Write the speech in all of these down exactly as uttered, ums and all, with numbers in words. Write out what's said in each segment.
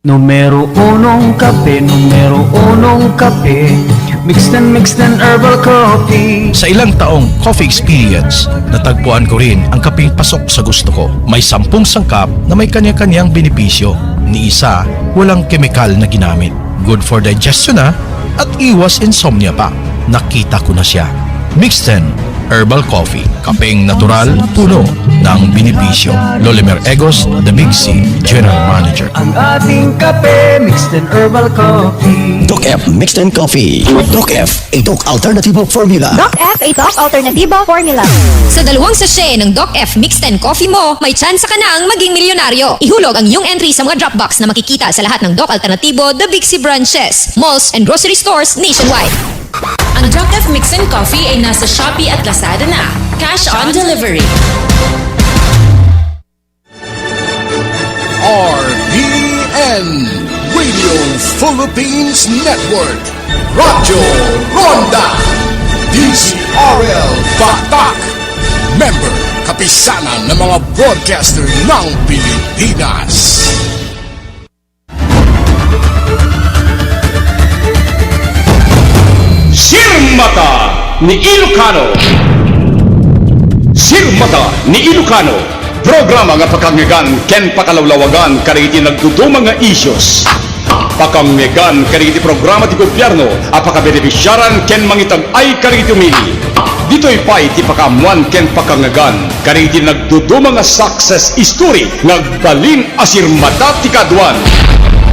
Numero unong kape, numero unong kape, Mixten, Mixten Herbal Coffee. Sa ilang taong coffee experience, natagpuan ko rin ang kapeng pasok sa gusto ko. May sampung sangkap na may kanya-kanyang benepisyo. Ni isa, walang kemikal na ginamit. Good for digestion, ah, at iwas insomnia pa. Nakita ko na siya. Mixten Herbal Coffee. Kapeng natural, puno ng benepisyo. Lolimer Egos, The Big C, General Manager. Ang ating kape, Mixten Herbal Coffee. Doc F Mixten Coffee. Doc F, a Doc Alternativo Formula. Doc F, a Doc Alternativo Formula. Sa dalawang sachet ng Doc F Mixten Coffee mo, may tsansa ka nang maging milyonaryo. Ihulog ang iyong entry sa mga drop box na makikita sa lahat ng Doc Alternativo, The Big C branches, malls, and grocery stores nationwide. Ang Doc F Mixten Coffee ay nasa Shopee at Lazada na. Cash on delivery. R P N Radio Philippines Network, Radyo Ronda, D Z R L Batak, member, Kapisanan ng mga Broadcaster ng Pilipinas. Sirmata ni Ilocano. Sirmata ni Ilocano, programa nga pakangngeggan ken pakalawlawagan kadagiti nagduduma nga issues. Pakangngeggan kadagiti programa ti gobyerno a pakabenefisiaran ken mangitag-ay kadagiti umili. Ditoy pay ti pakaammuan ken pakangngeggan kadagiti nagduduma nga success story nga agbalin a sirmata ti kaaduan.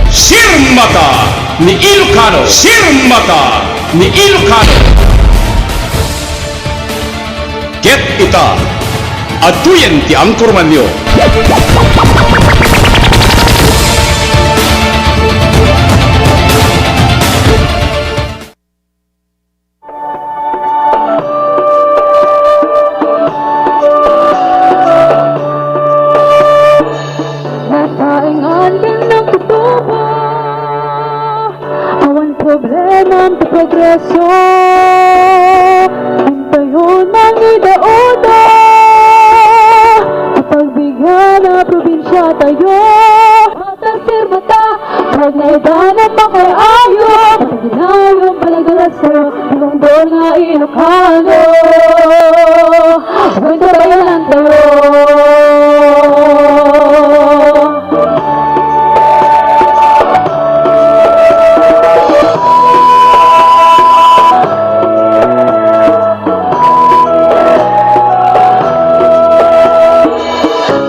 Sirmata ni Ilocano. Sirmata ni Ilocano. Ket ita, adtoyen ti anchormanyo. Nasaingan din ng kutuba. Awan problema ang progreso. Ang tayo nang idauda. Ipagbigyan na probinsya tayo. Mata, sirmata, pag naidana pa kay ayo, pag inayo, palagalaso, lumundol nga Ilocano. Winter Island tayo.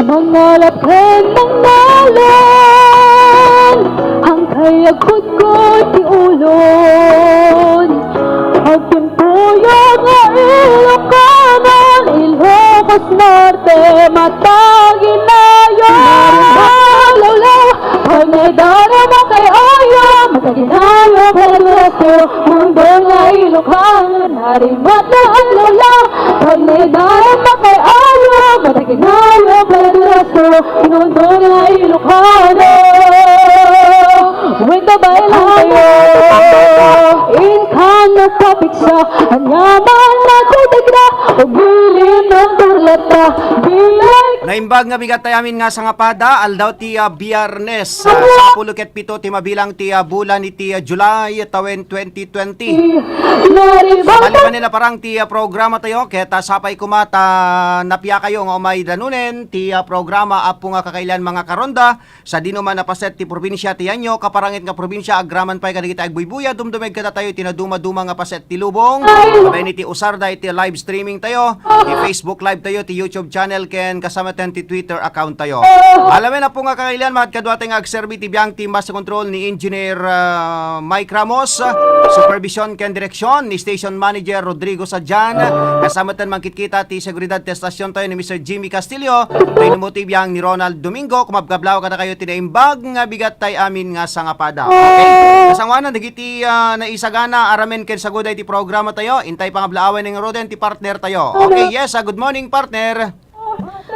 Mangalap ken mangnalan, hangtay agkudkod ti ulon. Agtimpuyo nga Ilokanon, Ilocos Norte, mataginayo. Lawlaw, pag naidana mo kay ayo, mataginayo, palagraso, mundo nga Ilokanon, narimat na ang lawlaw, pag naidana mo kay ayo, mataginayo, palagraso, mundo nga Ilocano. Winta ba ilang tayo? Ilocano kapit sa anyaman na kutik na, ugiling ng turlata, bilang Naimbag nga bigat tayo amin nga sangapada, aldaw ti, ah, Biyernes, ah, sapulo ket pito ti mabilang ti, ah, bulan iti, ah, July, ah, tawen twenty twenty. Maliban na parang ti, ah, programa tayo, ket, ah, sapay koma ta napiakayo nga umay danunen ti, ah, programa Apo nga Kakailian, mga karonda, sadino man a paset ti probinsia ti yanyo, kaparangit nga probinsia, agraman pay kadagiti agbuybuya, dumdumeg kadatayo iti nadumaduma nga paset ti lubong. Aben iti usarda iti live streaming tayo, ti Facebook Live tayo, ti YouTube channel, ken kasamaten ti Twitter account tayo. Alamen, Apo nga Kakailian, maad kaduatay nga agserbi ti biang ti master control ni Engineer, ah, Mike Ramos, ah, supervision ken direksyon ni Station Manager Rodrigo Sadian, kasamaten mangkitkita ti seguridad ti estasyon tayo ni Mister Jimmy Castillo, tay numuti biang ni Ronald Domingo, kumabkablaw kadakayo ti naimbag nga bigat tay amin nga sangapada. Okay? Kasangoanan dagiti, ah, naisagana, aramen ken saguda iti programa tayo, intay pangablaawen ni ngaruden ti partner tayo. Okay, yes, ah, good morning, partner.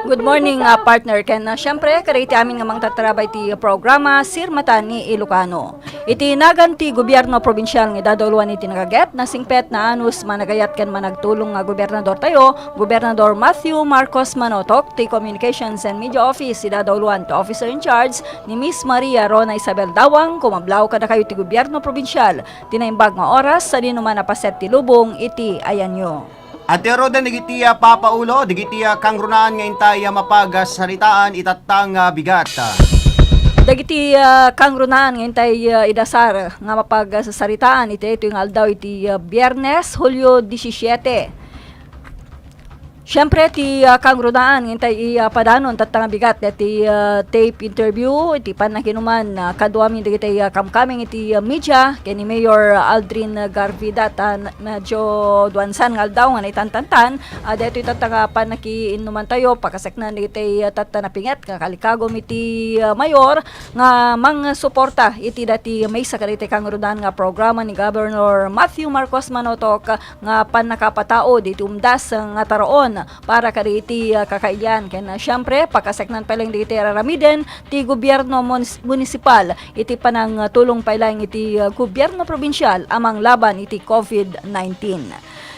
Good morning, ah, partner Ken. Ah, siyempre, kadagiti amin nga mangtatarabay ti programa, Sirmatan ni Ilocano. Iti nagan ti gobierno probinsial nga idadauluan iti nagaget, nasingpet, naanus, managayat ken managtulong nga gobernador tayo, Gobernador Matthew Marcos Manotok, ti Communications and Media Office, idadauluan ti officer in charge ni Miss Maria Rona Isabel Dawang, kumablaw kadakayo ti gobierno probinsial, ti naimbag nga oras, sadino man a paset ti lubong iti ayanyo. Adda ngaruden dagiti, ah, papaulo, dagiti, ah, kangrunaan nga intay, ah, mapagsaritaan itatta nga bigat. Dagiti, ah, kangrunaan nga intay, ah, idasar nga mapagsaritaan iti daytoy nga aldaw iti, ah, Biyernes, Hulyo disisiete. Siyempre, ti, ah, kangrunaan nga intay ipadanon tatta nga bigat daytoy, ah, tape interview iti pannakinuman, ah, kaduami dagiti, ah, kamkameng iti, ah, media ken ni Mayor Aldrin Garvida ta n-, medyo duansan nga aldaw nga naitantantan, ah, daytoy tatta nga pannakiinnumantayo, pakaseknan dagiti, ah, tatta napinget nga kalikagum iti, ah, mayor nga mangsuporta iti daytoy maysa kadagiti kangrunaan nga programa ni Governor Matthew Marcos Manotok nga pannakapataud iti umdas nga taraon para kadagiti, ah, kakailian. Ken, ah, siyempre, pakaseknan pay laeng dagiti ar-aramiden ti gobierno munis-, munisipal iti panangtulong pay laeng iti, ah, gobierno probinsial a manglaban iti covid nineteen.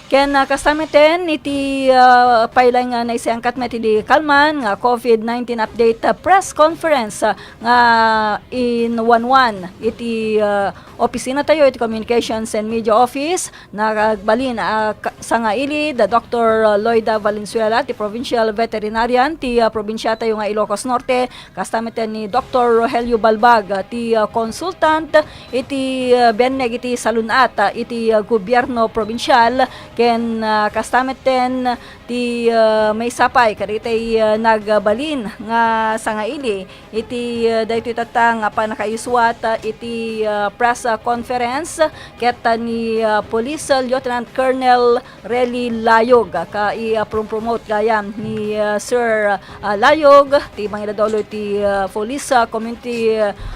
Ken, ah, kasta metten iti, ah, pay laeng nga naisayangkat met idi kalman nga covid nineteen update, ah, press conference, ah, nga inwanwan iti, ah, opisina tayo iti Communications and Media Office. Nagbalin, ah, ka-, sangaili da Doktor Loida Valenzuela, ti Provincial Veterinarian ti, ah, probinsia tayo nga Ilocos Norte, kasta met ni Doktor Rogelio Balbag, ah, ti, ah, consultant iti, ah, bianneg iti salun-at, ah, iti, ah, gobierno probinsial, ken, ah, kasta metten ti, ah, maysa pay kadagiti, ah, nagbalin nga sangaili iti, ah, daytoy tatta nga pannakaisuat, ah, iti, ah, press, ah, conference ket, ah, ni, ah, Police, ah, Lieutenant Colonel Relly Layog, ah, ka i-, ah, prom-promote gayam ni, ah, Sir, ah, Layog, ti mangidadauluy ti, ah, Police, ah, Community,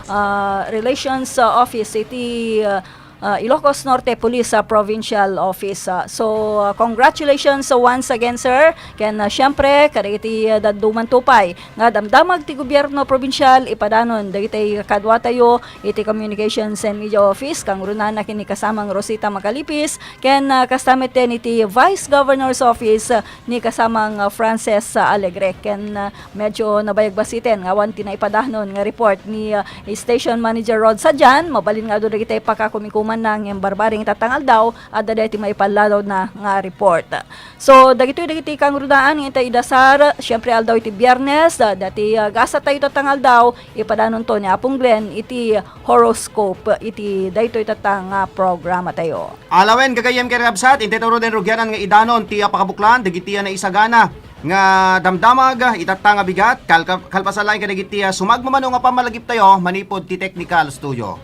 ah, Relations, ah, Office iti, ah, ah, Ilocos Norte Police, ah, Provincial Office. Ah, so, ah, congratulations, ah, once again, sir. Ken, ah, siyempre, kadagiti, ah, dadduma pay nga damdamag ti gobierno probinsial, ipadanon dagiti kaduatayo iti Communications and Media Office, kangrunaan ken ni kasamang Rosita Magalipis, ken, ah, kasta metten iti Vice Governor's Office, ah, ni kasamang, ah, Frances, ah, Alegre. Ken, ah, medyo nabayag basiten nga awan ti naipadanon nga report ni, ah, Station Manager Rod Sadian. Mabalin nga adu dagiti pakakumikumanna ngem barbareng itatta nga aldaw, adda daytoy maipaladawna nga report. So, dagitoy dagiti kangrunaan nga intay idasar, siyempre, aldaw iti Biyernes, ah, daytoy, ah, gasat tayo tatta nga aldaw, ipadanonto ni Apong Glenn iti horoscope iti daytoy tatta nga programa tayo. Alawen, gagayyem ken kabsat, intay tayo den rugianan nga idanon ti, ah, pakabuklan dagiti, ah, naisagana nga damdamag, ah, itatta nga bigat, kal-, kalpasan laeng kadagiti, ah, sumagmamano nga pammalagip tayo manipud ti technical studio.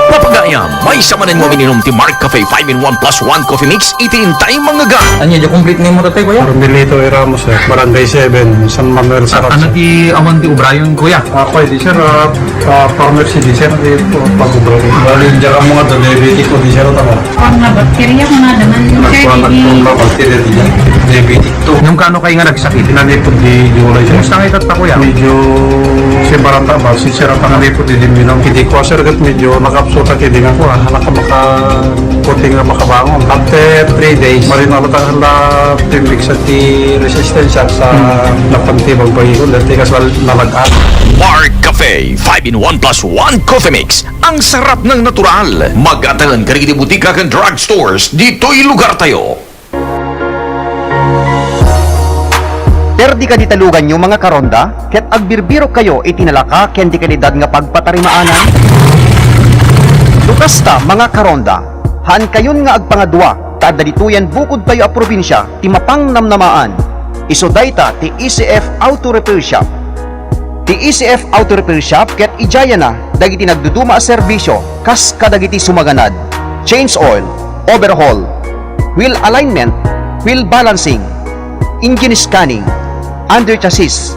Papagayam, maysa manen nga umiinom ti Mark Cafe five in one plus one Coffee Mix iti intay mangngegan. Ania, di complete name mo, tatay, kuya? Carmelito A. Ramos, sir. Barangay seven, San Manuel, Sarac. Ano ti awan ti ubrayon, kuya? Ako, di, sir, ah, ah, farmer si di, sir, di, pag-ubra. Bali, diyan ka mga diabetic ko, di, sir, tama. Kuan nga bakterya ko nga daman, sir, Nagkuha ka di. Ng bakterya, di, diabetic to. Nung kano kayo nga nagsakit? Pinanipod di, di wala, sir. Kumusta nga itatta, kuya? Medyo si barata ba, si sir, ang pananipod di, di, minum. Hindi ko, sir, kat medyo nakapsuta, hindi nga ko, ah, nakapaka-, puting nga makabangon. After three days, marinalo tayo la, timbik sa ti resistance sa Hmm. napantibang pagigol, dati ka sa nalagaan. Mark Cafe five in one plus one Coffee Mix. Ang sarap ng natural. Mag-atagan ka rin di butika kan drugstores dito'y lugar tayo. Perdi ka di taluganyo, mga karonda, ket agbirbirok kayo iti nalaka ken di kalidad nga pagpatarimaanan? No kasta, mga karonda, haan kayon nga agpangadua, ta adda ditoyen bukodtayo a probinsia ti mapangnamnamaan. Isu dayta ti E C F Auto Repair Shop. Ti E C F Auto Repair Shop ket idiayana dagiti nagduduma a serbisio kas kadagiti sumaganad, change oil, overhaul, wheel alignment, wheel balancing, engine scanning, under chassis,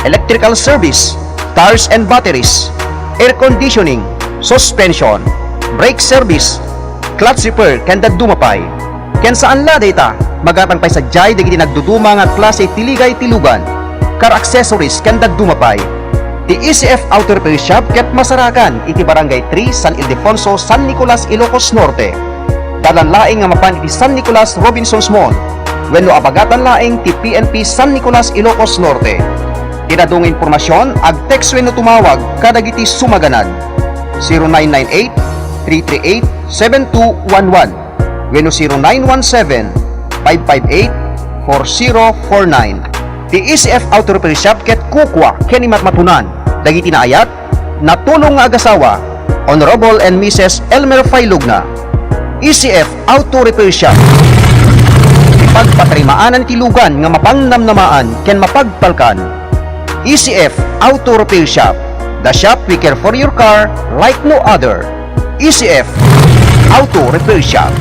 electrical service, tires and batteries, air conditioning, suspension, brake service, Clutch repair ken dadduma pay. Ken saan la dayta, magatang pay sadiay dagiti nagduduma nga klase ti ligay ti lugan, car accessories ken dadduma pay. Ti E C F Auto Repair Shop ket masarakan iti Barangay three, San Ildefonso, San Nicolas, Ilocos Norte. Dalan laeng nga mapan iti San Nicolas Robinsons Mall wenno abagatan laeng ti P N P San Nicolas, Ilocos Norte. Ti adu nga impormasion, ag-text wenno tumawag kadagiti sumaganad. Zero nine nine eight, three three eight, seven two one one wenno zero nine one seven, five five eight, four zero four nine. Ti E C F Auto Repair Shop ket kukua ken imatmatunan dagiti naayat, natulong nga agasawa, Honorable and Missus Elmer Failugna. E C F Auto Repair Shop. Ti pagpatarimaanan ti lugan nga mapangnamnamaan ken mapagpalkan. E C F Auto Repair Shop, the shop we care for your car like no other. E C F Auto Repair Shop.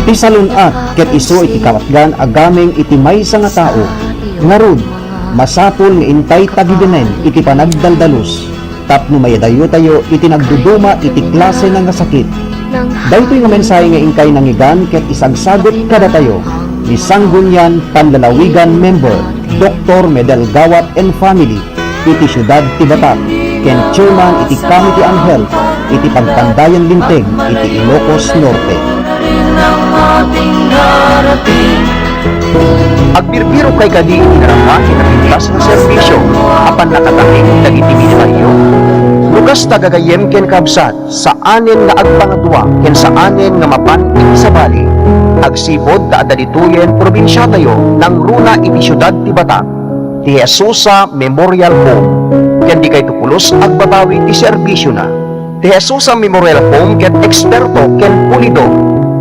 Ti salun-at ket isu iti kapatgan a gameng iti maysa nga tao. Ngarud, masapul nga intay tagibenen iti panagdaldalus tapno maidayutayo iti nagduduma iti klasena nga sakit. Daytoy nga mensahe nga inkay nangigan ket isagsagut kadatayo ni Sanggunian Panlalawigan member, Doktor Medel Gawat and family, iti siudad ti Batak, ken chairman iti Committee on Health iti Pagpandayan Linteg iti Ilocos Norte. Agbirbirokay kadi iti narangay ken napintas nga serbisio a pannakatanging dagiti binuayyo? No kasta, gagayyem ken kabsat, saanen nga agpangadua ken saanen nga mapan iti sabali. Agsipud ta adda ditoyen probinsiatayo, nangruna iti siudad ti Batak, ti Jesusa Memorial Home, ken dikayto pulos agbabawi ti serbisiona. Ti Jesusa Memorial Home ket eksperto ken pulido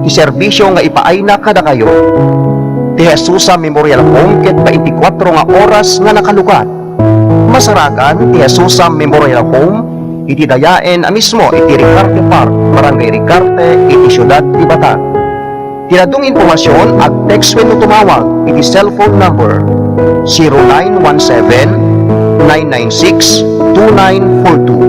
ti serbisio nga ipaayna kadakayo. Ti Jesusa Memorial Home ket baintikwatro nga oras nga nakalukat. Masarakan ti Jesusa Memorial Home iti dayaen a mismo iti Ricarte Park, Barangay Ricarte, iti siudad ti Batak. Ti adu nga impormasion, ag-text wenno tumawag iti cellphone number zero nine one seven, nine nine six, two nine four two.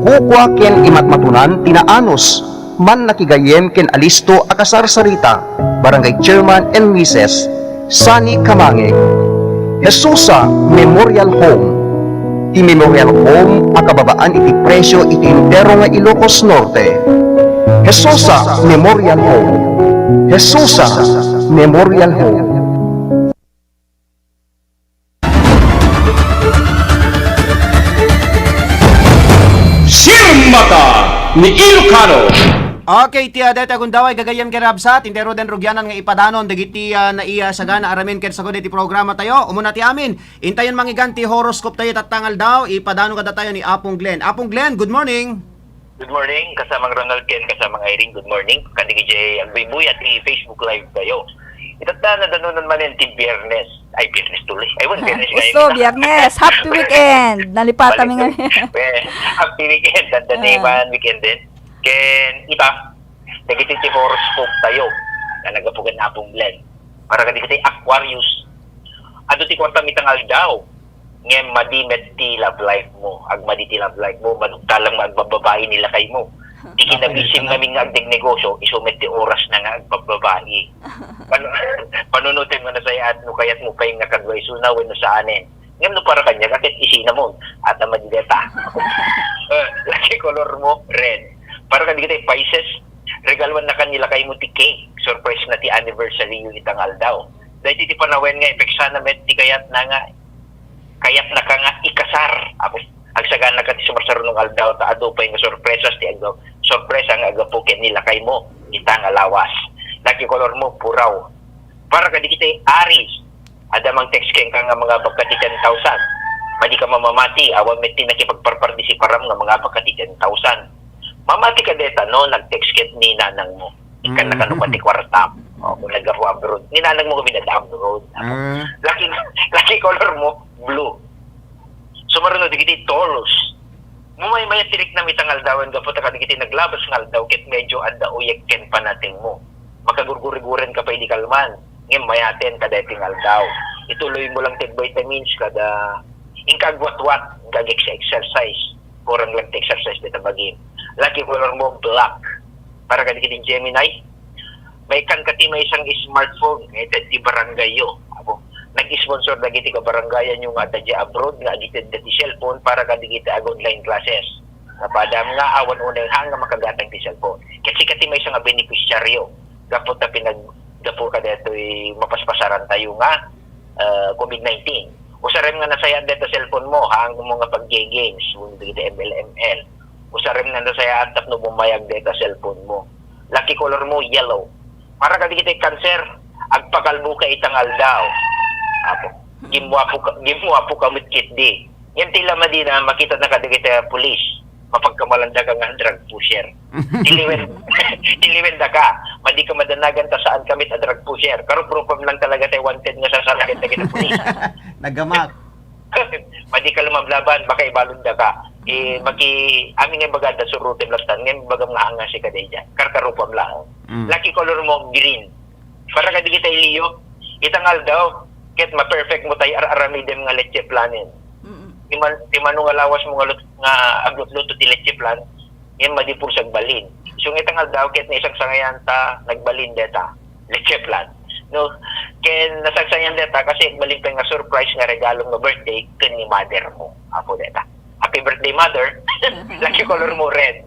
Kukua ken imatmatunan ti naanus, mannakigayyem ken alisto a kasarsarita, Barangay Chairman and Missus Sani Kamangeg. Jesusa Memorial Home. Ti Memorial Home a kababaan iti presio iti entero nga Ilocos Norte. Jesusa Memorial Home. Jesusa Memorial Home. Simmata ni Ilocano. Okay, ti, ah, dayta gundaway gagayyem ken kabsat, intero den rugianan nga ipadanon dagiti, ah, naisagana aramin ken saguda iti programa tayo. Umuna ti amin, intayon mangigan ti horoscope tayo tatta nga aldaw, ipadano kadatayo ni Apong Glenn. Apong Glenn, good morning. Good morning, kasamang Ronald ken kasamang Irene. Good morning. Kadagiti agbuybuya ti Facebook Live tayo. Itatta, nadanonan manen ti Biyernes. Ay, Biyernes tuloy. Ay, wan, Biyernes nga Usto, ini. Biyernes. Happy weekend. Nalipatan mi nga. Balik, eh, happy weekend. Adda ni man weekend din. Ken ita, dagiti ti horoscope tayo. Talaga po kan Apong Glenn. Para kadagiti Aquarius. Adu ti kuarta mitang aldaw. Ngem madi met ti love life mo. Agmadi ti love life mo, maduktalang nga agbabbabai ni lakay mo. Ti kinabisim ngamin nga agnegnegosyo, isu met ti oras na nga agbabbabai. Panu-, panunutem nga nasayaat no kayat mo pay nga kadua isuna wenno saanen. Ngem no para kaniak, ket isinamon, adda madi dayta. Eh, lucky color mo, red. Para kadagiti Pisces, regaluanna ken ni lakay mo ti cake. Surprise na ti anniversary yo ita nga aldaw. Daytoy ti panawen nga ipeksana met ti kayatna nga kayatnaka nga ikasar. Apo, agsaganaka ti sumarsarno nga aldaw, ta adu pay nga sorpresas ti ag-, sorpresa nga aggapu ken ni lakay mo ita nga lawas. Lucky color mo, puraw. Para kadagiti Aries, adda mang-text kenka nga mangabakka ti ten thousand. Madi ka mamamati, awan met ti nakipagparpardisiparam nga mangabakka ti ten thousand. Mamati ka deta, no, nag-text ket ni nanang mo. Ikkan Mm. nakano ka ti kwarta. O, kung naggapu abroad. Ni nanang mo kami nag-abroad. Ah. Lucky, lucky color mo, blue. Sumaruno dagiti Taurus. Mumaymayat ti riknam ita nga aldawen gapu ta kadagiti naglabas nga aldaw ket medyo adda uyek ken panateng mo. makagurguriguran ka pay di kalman. Ngem mayaten ka daytoy nga aldaw. Ituloy mo lang ti vitamins kada inka agwatwat, inka ag-exercise. Kurang lang ti exercise dita bagim. Lucky color mo, black. Para kadagiti Gemini, maikkan ka ti maysa nga smartphone, nga iti, ti barangay yo. Apo, nag-sponsor dagiti kabarangayan yo nga adda diay abroad nga agitedda ti cellphone para kadagiti ag-online classes. Napadam nga awan unay hang nga makagatang ti cellphone. Ket sika ti maysa nga beneficiaryo. Gapu ta pinag-, gapu kadaytoy mapaspasaran tayo nga, ah, covid nineteen. Usarem nga nasayaat dayta cellphone mo, hang mo nga pag-games, wenno dagiti M L M L. Usarem nga nasayaat tapno bumayag dayta cellphone mo. Lucky color mo, yellow. Para kadagiti cancer, agpakalbo ka ita nga aldaw. Apo, gimwapo ka, gimwapo ka met ketdi. Ngem ti la madina, makitana kadagiti pulis. Mapagkamalanda ka nga drug pusher. Tiliwen, tiliwen da ka. Madi ka madanagan ta saan ka met a drug pusher. Karuprupam lang talaga tay wanted nga sasaragid dagiti pulis. Nagamak. Madi ka lumablaban, baka ibalud da ka. Eh, maki, amin nga bagada surutem lastan, ngem bagam nga angasika daydiay. Karkarupam lang. Mm. Lucky color mo, green. Para kadagiti Leo, ita nga aldaw, ket ma-perfect mo tay ar-aramidem nga leche flanen. Mm. Ti man-, ti mano nga lawas mo nga lut-, nga aglutluto ti leche flan, ngem madi pulsa agbalin. So, ita nga aldaw, ket naisangsangayan ta nagbalin deta, leche flan. No? Ken nasangsangayan deta, kasi agbalin pay nga surprise nga regalo nga birthday ken ni mother mo. Apo deta. Happy birthday, mother. Lucky color mo, red.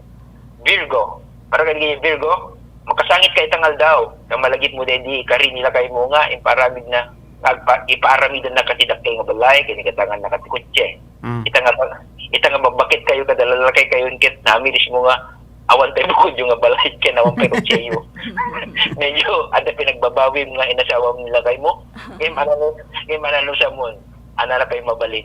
Virgo. Para kadagiti Virgo, makasangit ka ita nga aldaw. Ta malagip mo daydi, karini lakay mo nga, iparamid na, agpa-, ipaaramidan na ka ti dakkel nga balay, ken ikatangan na ka ti kotse. Mm. Ita nga, ita nga babakit kayo, kada lalakay kayo, ket namilis mo nga, awan pay bukod yung nga balay, ken awan pay kotse yo. Medyo, ada pinagbabawi mo nga inasawa mo nilakay mo. Ngem ano, ngem ano sa mo. Ana na pay mabalin.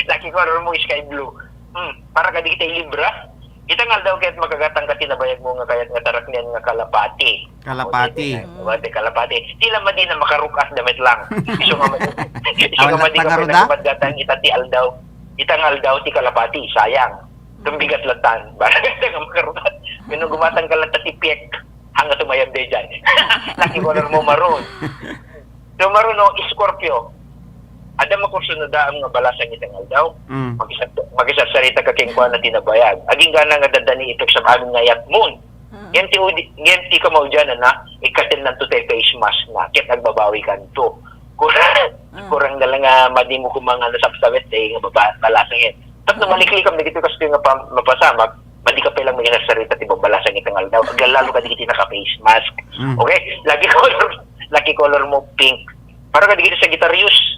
Lucky color mo, sky blue. Hmm, para kadagiti Libra, ita nga aldaw ket makagatang ka ti nabayag mo nga kayat nga taraknian nga kalapati. Kalapati. O, daytoy nga, kalapati. Ti la madina makaruk-at da met lang. Isu nga madi-, isu nga madi ka pay naggatang ita ti aldaw. Ita nga aldaw ti kalapati, sayang. Tumbigat latan. Barang ita nga makaruk-at. Ngem no gumatang ka latan ti piek. Hanga tumayab daydiay. Lucky color mo, maroon. So, maroon, no, Scorpio. Adda makursunadaam nga balasang ita nga aldaw. Mm. Makisar-, makisarsarita ka kenkuana ti nabayag. Agingga na nga daddani ipeksa amin nga yatmon. Mm. Ngem ti udi-, ngem ti kamaudianna, ikkatennanto tay face mask na, ket agbabawi kanto. Kurang, mm, kurang na lang nga madi mo koma nga nasapsawet, eh, nga baba-, balasang yan. Tapno maliklikam dagitoy kastoy nga pa-, mapasamak, madi ka pay lang makisarsarita ti babalasang ita nga aldaw. Aglalalo ka dagiti naka-face mask. Mm. Okay? Lucky color, lucky color mo, pink. Para kadagiti Sagittarius,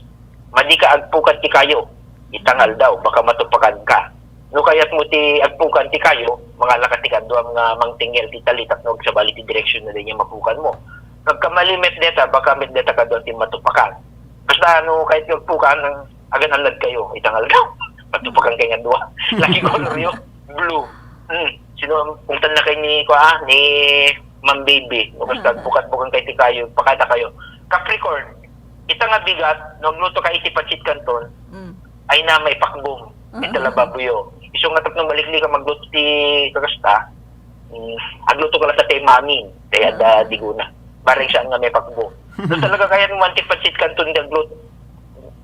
madi ka agpukad ti kayo. Ita nga aldaw, baka matupakan ka. No kayat mo ti agpukan ti kayo, mangala ka ti kaduam nga mangtingel ti tali tapno agsabali ti direksyon na daydiay mapukan mo. Pagkamali met deta, baka met deta kaduam ti matupakan. Basta no kayat ti agpukan, agan-annad kayo, ita nga aldaw. Matupakan kayo nga dua. Lucky color yo, blue. Hmm. Sino, kung tan na kayo ni, kua, ni Ma'am Baby, no, basta agpukat-bukan kayo ti kayo, pakada kayo. Capricorn, ita nga bigat, no, agluto ka iti pancit canton, Mm. ay na maipakbong, ita Mm. lababoyo. Isu nga tapno maliklikam agluto ti kakasta, mm, agluto ka latta ti mamin, kaya Mm. da diguna. Bareng saan nga maipakbong. No talaga kayat mo man ti pancit canton ti agluto,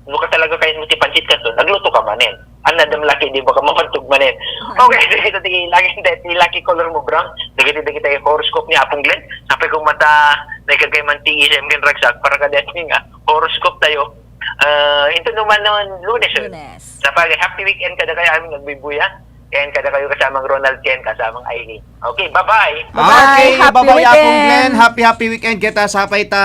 no ka talaga kayat mo ti pancit canton, agluto ka manen. Annadam lucky, di ba ka mapantog manen? Okay, dagiti ti lucky, ti lucky color mo, brown. Dagiti, dagiti horoscope ni Apong Glenn. Sapay kung mata, naikagay man ti isem ken ragsak, para kadayat nga horoscope tayo. Ah, into naman naman, Lunes, eh. Lunes. Sa pag-, happy weekend kada kayo, aming nagbuybuya. Ken kada kayo kasamang Ronald, ken kasamang Eileen. Okay, bye-bye. Bye-bye. Okay, happy bye-bye, Apong weekend. Glenn. Happy, happy weekend kita. Sapay ta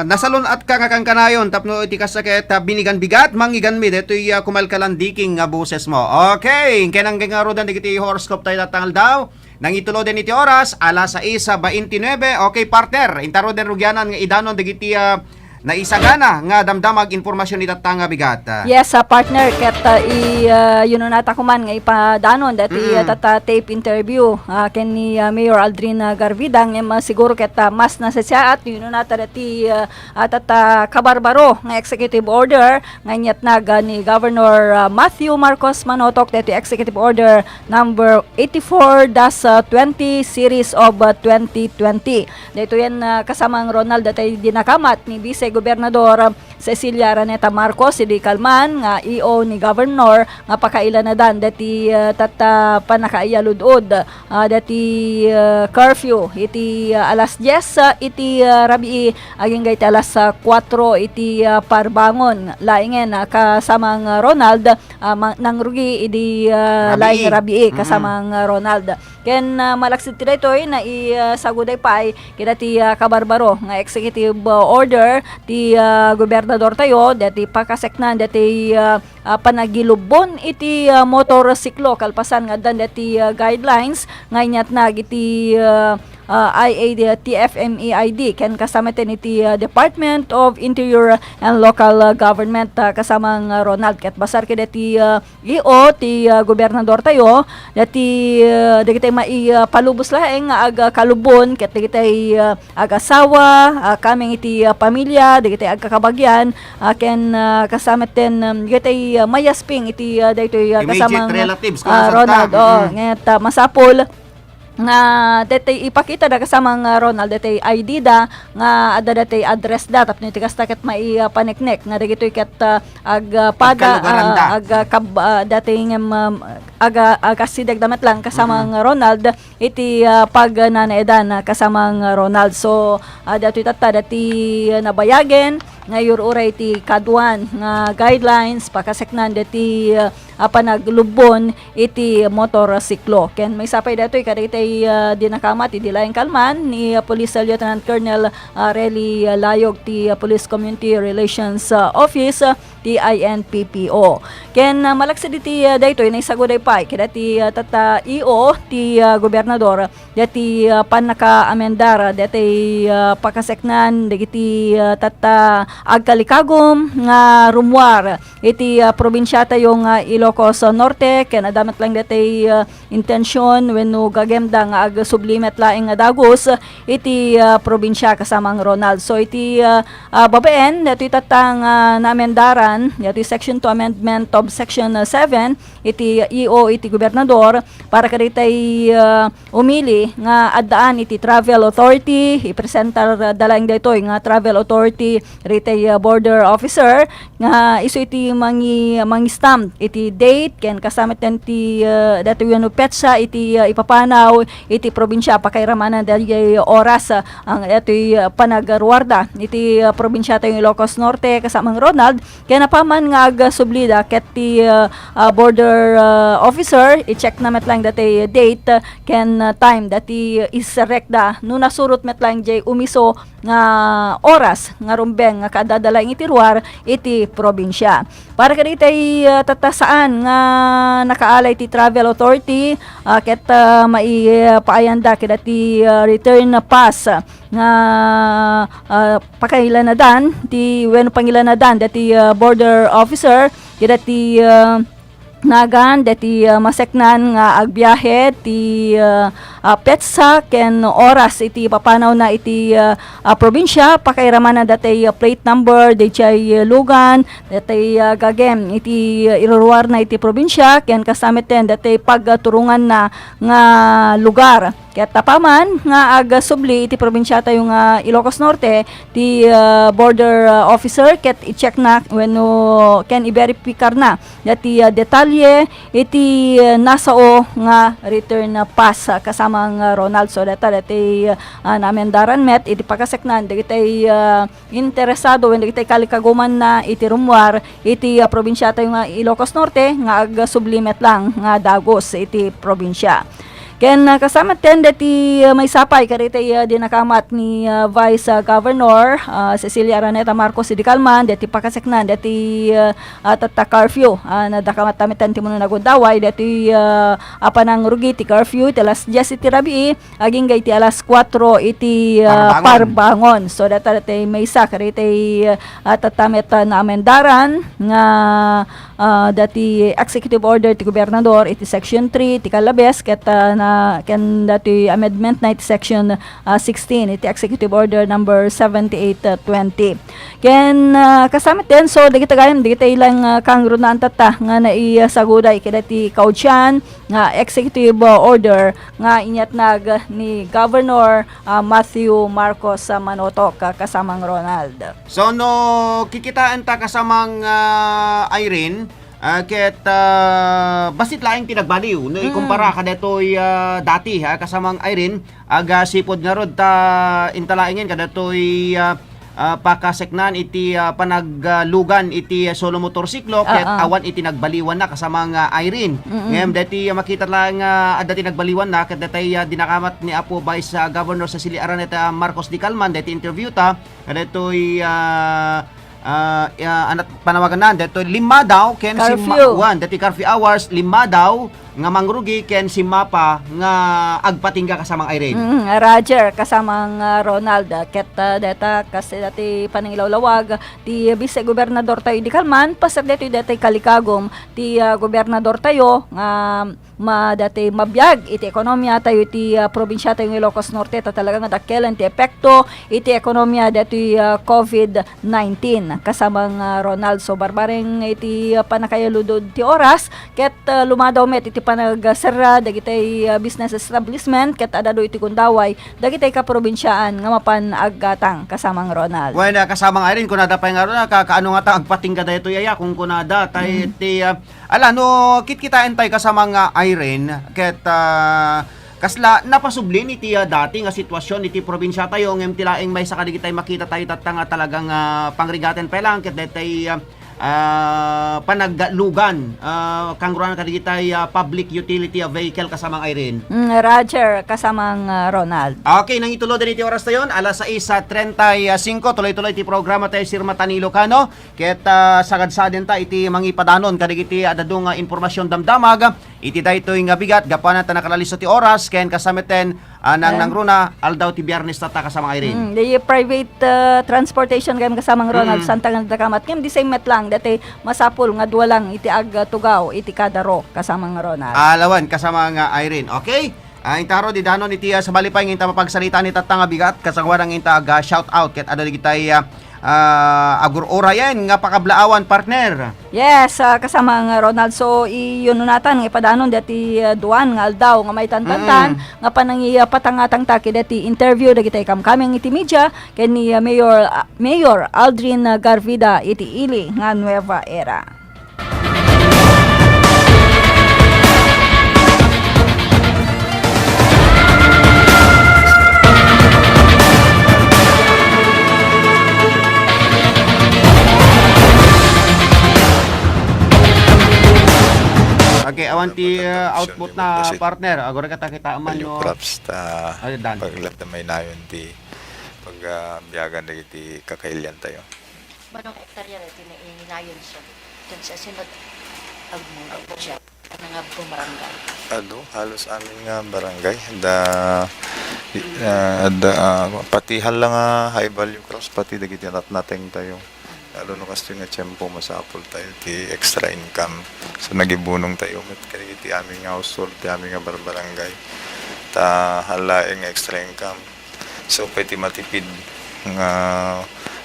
nasalun-at ka nga kankanayon tapno iti kasta ket, ah, binigan bigat, mangiganmi detoy, ah, kumalkalandiking nga boses mo. Okay, ken ang nga rudan dagiti horoscope tayo tatang aldaw. Nangituloden iti oras, alas sais baintinuebe. Okay, partner, inta ruden rugianan nga idanon dagiti, ah, naisagana nga damdamag impormasyon itatta nga bigat. Yes, ah, partner, ket, ah, i, ah, yunonata kuman nga ipadanon dati, Mm. ah, tatta tape interview, ah, ken ni, ah, Mayor Aldrin, ah, Garvida, ngem, ah, siguro ket, ah, mas nasasaat, yunonata dati, ah, ah, tatta kabarbaro nga executive order nga inyatnag, ah, ni Governor, ah, Matthew Marcos Manotok, dati executive order number eighty-four dash twenty series of, ah, twenty twenty. Daytoyen, ah, kasamang Ronald, daytoy dinakamat ni Vice Gobernador Cecilia Araneta Marcos, idi kalman nga E O ni Governor nga pakailanadan dati, ah, tatta pannakaiyalud-od, ah, dati, ah, curfew iti, ah, alas dies, ah, iti, ah, rabii agingga iti alas, ah, kuatro iti, ah, parbangon. Laengen, ah, kasamang Ronald, ah, ma-, nangrugi idi, ah, Rabii. laeng rabii, Mm. kasamang, ah, Ronald. Ken, ah, malaksid ti daytoy, naisaguday pay kadati, ah, kabarbaro nga executive, ah, order ti, ah, gobernador tayo, dati pakaseknan dati, ah, ah, panagilubbon iti, ah, motorsiklo kalpasan nga addan dati, ah, guidelines nga inyatnag iti, ah, ah, I A T F M E I D ken kasamatan iti, ah, Department of Interior and Local, ah, Government, ah, kasamang, ah, Ronald. Ket basar kadati, ah, E O ti, ah, gobernador tayo, dati, ah, dagiti mai, ah, palubos laeng nga agkalubbon ket dagiti, ah, agasawa, ah, kameng iti, ah, pamilya, dagiti agkakabagyan, ah, ken, ah, kasamatan, um, dagiti, ah, mayasping iti, ah, daytoy, ah, Immediate kasamang, relatives, ah, kuno Ronald, santa. Oh, Mm. nget, ah, masapul nga daytoy ipakita da kasamang, ah, Ronald, daytoy I D da nga adda daytoy address da tapno iti kasta ket mai, ah, paneknek nga dagitoy ket, ah, ag, ah, pada, Agkalugaran da. ah, ag, ah, kab-, ah, daytoy ngem, um, aga, agasideg da met lang kasamang Mm. Ronald iti, ah, pagnanaedan, ah, kasamang Ronald. So, ah, daytoy tatta dati, ah, nabayagen nga iyur-uray ti kaduan nga guidelines pakaseknan dati, ah, a panaglubbon iti motorsiklo. Ken maysa pay daytoy kadagiti, ah, dinakamat idi laeng kalman ni, ah, Police Lieutenant Colonel, ah, Relly, ah, Layog ti, ah, Police Community Relations, ah, Office, ah, ti I N P P O. Ken, ah, malaksid iti, ah, daytoy, naisaguday pay kadati, ah, tatta E O ti, ah, gobernador dati, ah, pannakaamendar dati, ah, pakaseknan dagiti, ah, tatta agkalikagum nga rummuar iti, ah, probinsiatayo nga Ilocos Norte, ken adda met lang daytoy, ah, intention wenno gagemda nga agsubli met laeng nga dagus iti, ah, probinsia kasamang Ronald. So iti, ah, ah, babaen, daytoy tatta nga naamendaran, daytoy Section two Amendment of Section, ah, seven, iti E O iti gobernador para kadaytoy, ah, umili nga addaan iti travel authority, ipresentar da laeng daytoy nga travel authority daytoy, ah, border officer nga isu iti mangi-, mangistamp iti date ken kasamatan ti, ah, daytoy wenno petsa iti, ah, ipapanaw iti probinsia pakairamanan daytoy oras, ah, ang daytoy, ah, panagruarda iti, ah, probinsia tayo Ilocos Norte kasamang Ronald ken apaman nga agsublida ket ti, ah, ah, border, ah, officer, i-check na met lang daytoy date, ah, ken, ah, time daytoy iserrekda no nasurot met lang jay umiso nga oras nga rumbeng nga kaadda laeng iti ruar iti probinsia. Para kadaytoy, ah, tatta saan nga nakaalay ti travel authority, ah, ket, ah, maipaayanda kadati, ah, return pass nga, ah, pakailanadan ti wenno pangilanadan dati, ah, border officer kadati, ah, nagan dati, ah, maseknan nga agbiahe ti, ah, ah, petsa ken oras iti papanawna iti, ah, ah, probinsia, pakairamanan dati, ah, plate number, dayjay, ah, lugan, dati, ah, gagem iti, ah, iruruarna iti probinsia ken kasamatan dati pagturonganna nga lugar. Ket apaman nga agsubli iti probinsiatayo nga Ilocos Norte, ti, ah, border, ah, officer ket i-check na wenno ken i-verificar na dati, ah, detalye iti, ah, nasao nga return pass, ah, kasamang, ah, Ronald. So, data dati, ah, naamendaran met iti pakaseknan dagiti, ah, interesado wenno dagiti kalikagumanna iti rummuar iti, ah, probinsiatayo nga Ilocos Norte nga agsubli met lang nga dagus iti probinsia. Ken, ah, kasamaten deti, ah, maysa pay kadaytoy, ah, dinakamat ni, ah, Vice, ah, Governor, ah, Cecilia Araneta Marcos idi kalman, deti pakaseknan deti, ah, ah, tatta curfew. Ah, nadakamat tameten ti mano nga gundaway deti, ah, a panangrugi ti curfew iti alas dies iti rabii, agingga iti alas kuatro iti, ah, Parbangon. Parbangon. So, data dati maysa kadaytoy, ah, tatta met, ah, naamendaran nga, ah, dati executive order ti gobernador iti section three ti kallabes ket, ah, na, ken dati amendment na iti section, ah, sixteen iti executive order number seventy-eight twenty. Ken, ah, kasamiten, so, dagiti gayam, dagiti lang, ah, kangrunaan tatta nga naisaguday kadati kaudian nga executive, ah, order nga inyatnag ni Governor, ah, Matthew Marcos, ah, Manotok, ah, kasamang Ronald. So, no kikitaen ta kasamang, ah, Irene, ah, ket, ah, bassit laeng ti nagbaliw no Mm. ikumpara kadatoy, ah, dati, ha, kasamang Irene, agasipod ngarud ta inta laengen kadatoy, ah, ah, pakaseknan iti, ah, panaglugan iti solo motorsiklo ket Ah, ah. awan iti nagbaliwanna kasamang, ah, Irene. Mm-mm. Ngem daytoy, ah, makita laeng nga adda ti nagbaliwanna ket daytoy, ah, dinakamat ni Apo Vice, ah, Governor Cecilia Araneta Marcos di Calman daytoy interview ta, kadaytoy, ah, ah, ah, anat panawagan na, daytoy limmadaw ken Curfew. simma-, wan, daytoy curfew hours, limmadaw nga mangrugi ken simmapa nga agpatingga kasamang Irene. Mm, Roger, kasamang, ah, Ronald, ah, ket, ah, dayta, kas dayta ti panangilawlawag ti Vice Gobernador tayo di Calman, paset daytoy dayta ti kalikagum ti, ah, gobernador tayo nga ma-, dayta ti mabiag iti ekonomia tayo iti, ah, probinsia tayo nga Ilocos Norte, ta talaga nga dakkelen ti epekto iti ekonomia daytoy, ah, covid nineteen. Kasamang, ah, Ronald, so barbareng iti, ah, pannakayaludod ti oras, ket, ah, lumadaw met iti panagserra dagiti, ah, business establishment ket adda iti gundaway dagiti kaprobinsiaan nga mapan aggatang, kasamang Ronald. Wen, ah, kasamang Irene, kunada pay ngarud, ah, ka-, kaano ngata agpatingga daytoy aya, kunkunada, tay Mm. ti, ah, ala, no kitkitaen tay kasamang Irene, ket, ah, kasla napasubli iti, ah, dati nga sitwasyon iti probinsia tayo, ngem ti laeng maysa kadagiti makita tayo tatta nga talagang, ah, pangrigaten pay lang, ket daytoy, ah, ah, panaglugan, ah, kangrunaan kadagiti, ah, public utility, ah, vehicle kasamang Irene. Mm, Roger, kasamang, ah, Ronald. Okay, nangituloden iti oras tayon, alas sais treinta y cinco, tuloy-tuloy ti programa tayo, Sir Matani Ilocano. Ket, ah, sagadsaden ta iti mangipadanon kadagiti adda nga impormasion damdamag iti daytoy nga bigat gapuanan ta nakalaliso ti oras ken kasameten, ah, nang, Ayan. nangruna, aldaw ti Biyernes tatta kasamang Irene. Mm, the private, ah, transportation gayam kasamang Ronald, Mm. saan ta nga nadakamat. Ngem di same met lang, dati masapul nga dua lang iti agtugaw iti kada ro kasamang Ronald. Alawan, kasamang Irene. Okay? Ah, intaro di danon iti, ah, sabali pay nga inta mapagsarita ni tatta nga bigat, kasangoanan nga inta aga shout out ket adda digitay, ah, ah, agur-urayen nga pakablaawan, partner. Yes, ah, kasamang Ronald. So, iyununatan nga ipadanon dati, ah, duan nga aldaw nga maitantantan Mm. nga panangipatangatang ta ket dati interview dagiti kamkameng iti media ken ni, ah, Mayor, ah, Mayor Aldrin, ah, Garvida iti ili nga Nueva Era. Okay, awan ti, uh, output na, partner. Agora kita kita man, no? Crops ta. Ay, dan. Paglat na may nayon ti pag, ah, biyagan dagiti kakailian tayo. Manong hektarya dati nga ininayon siya. Diyan siya sinod agmula siya. Ano nga po barangay? Adu, halos amin nga barangay. Da, i-, ah, da, ah, pati hala nga high value crops, pati dagiti natnateng tayo. Lalo no kastoy nga tiyempo, masapul tayo ti extra income. So, nagibunong tayo met kadagiti amin nga household, ti amin nga barbarangay. Ta, hala nga extra income. So, pwede matipid nga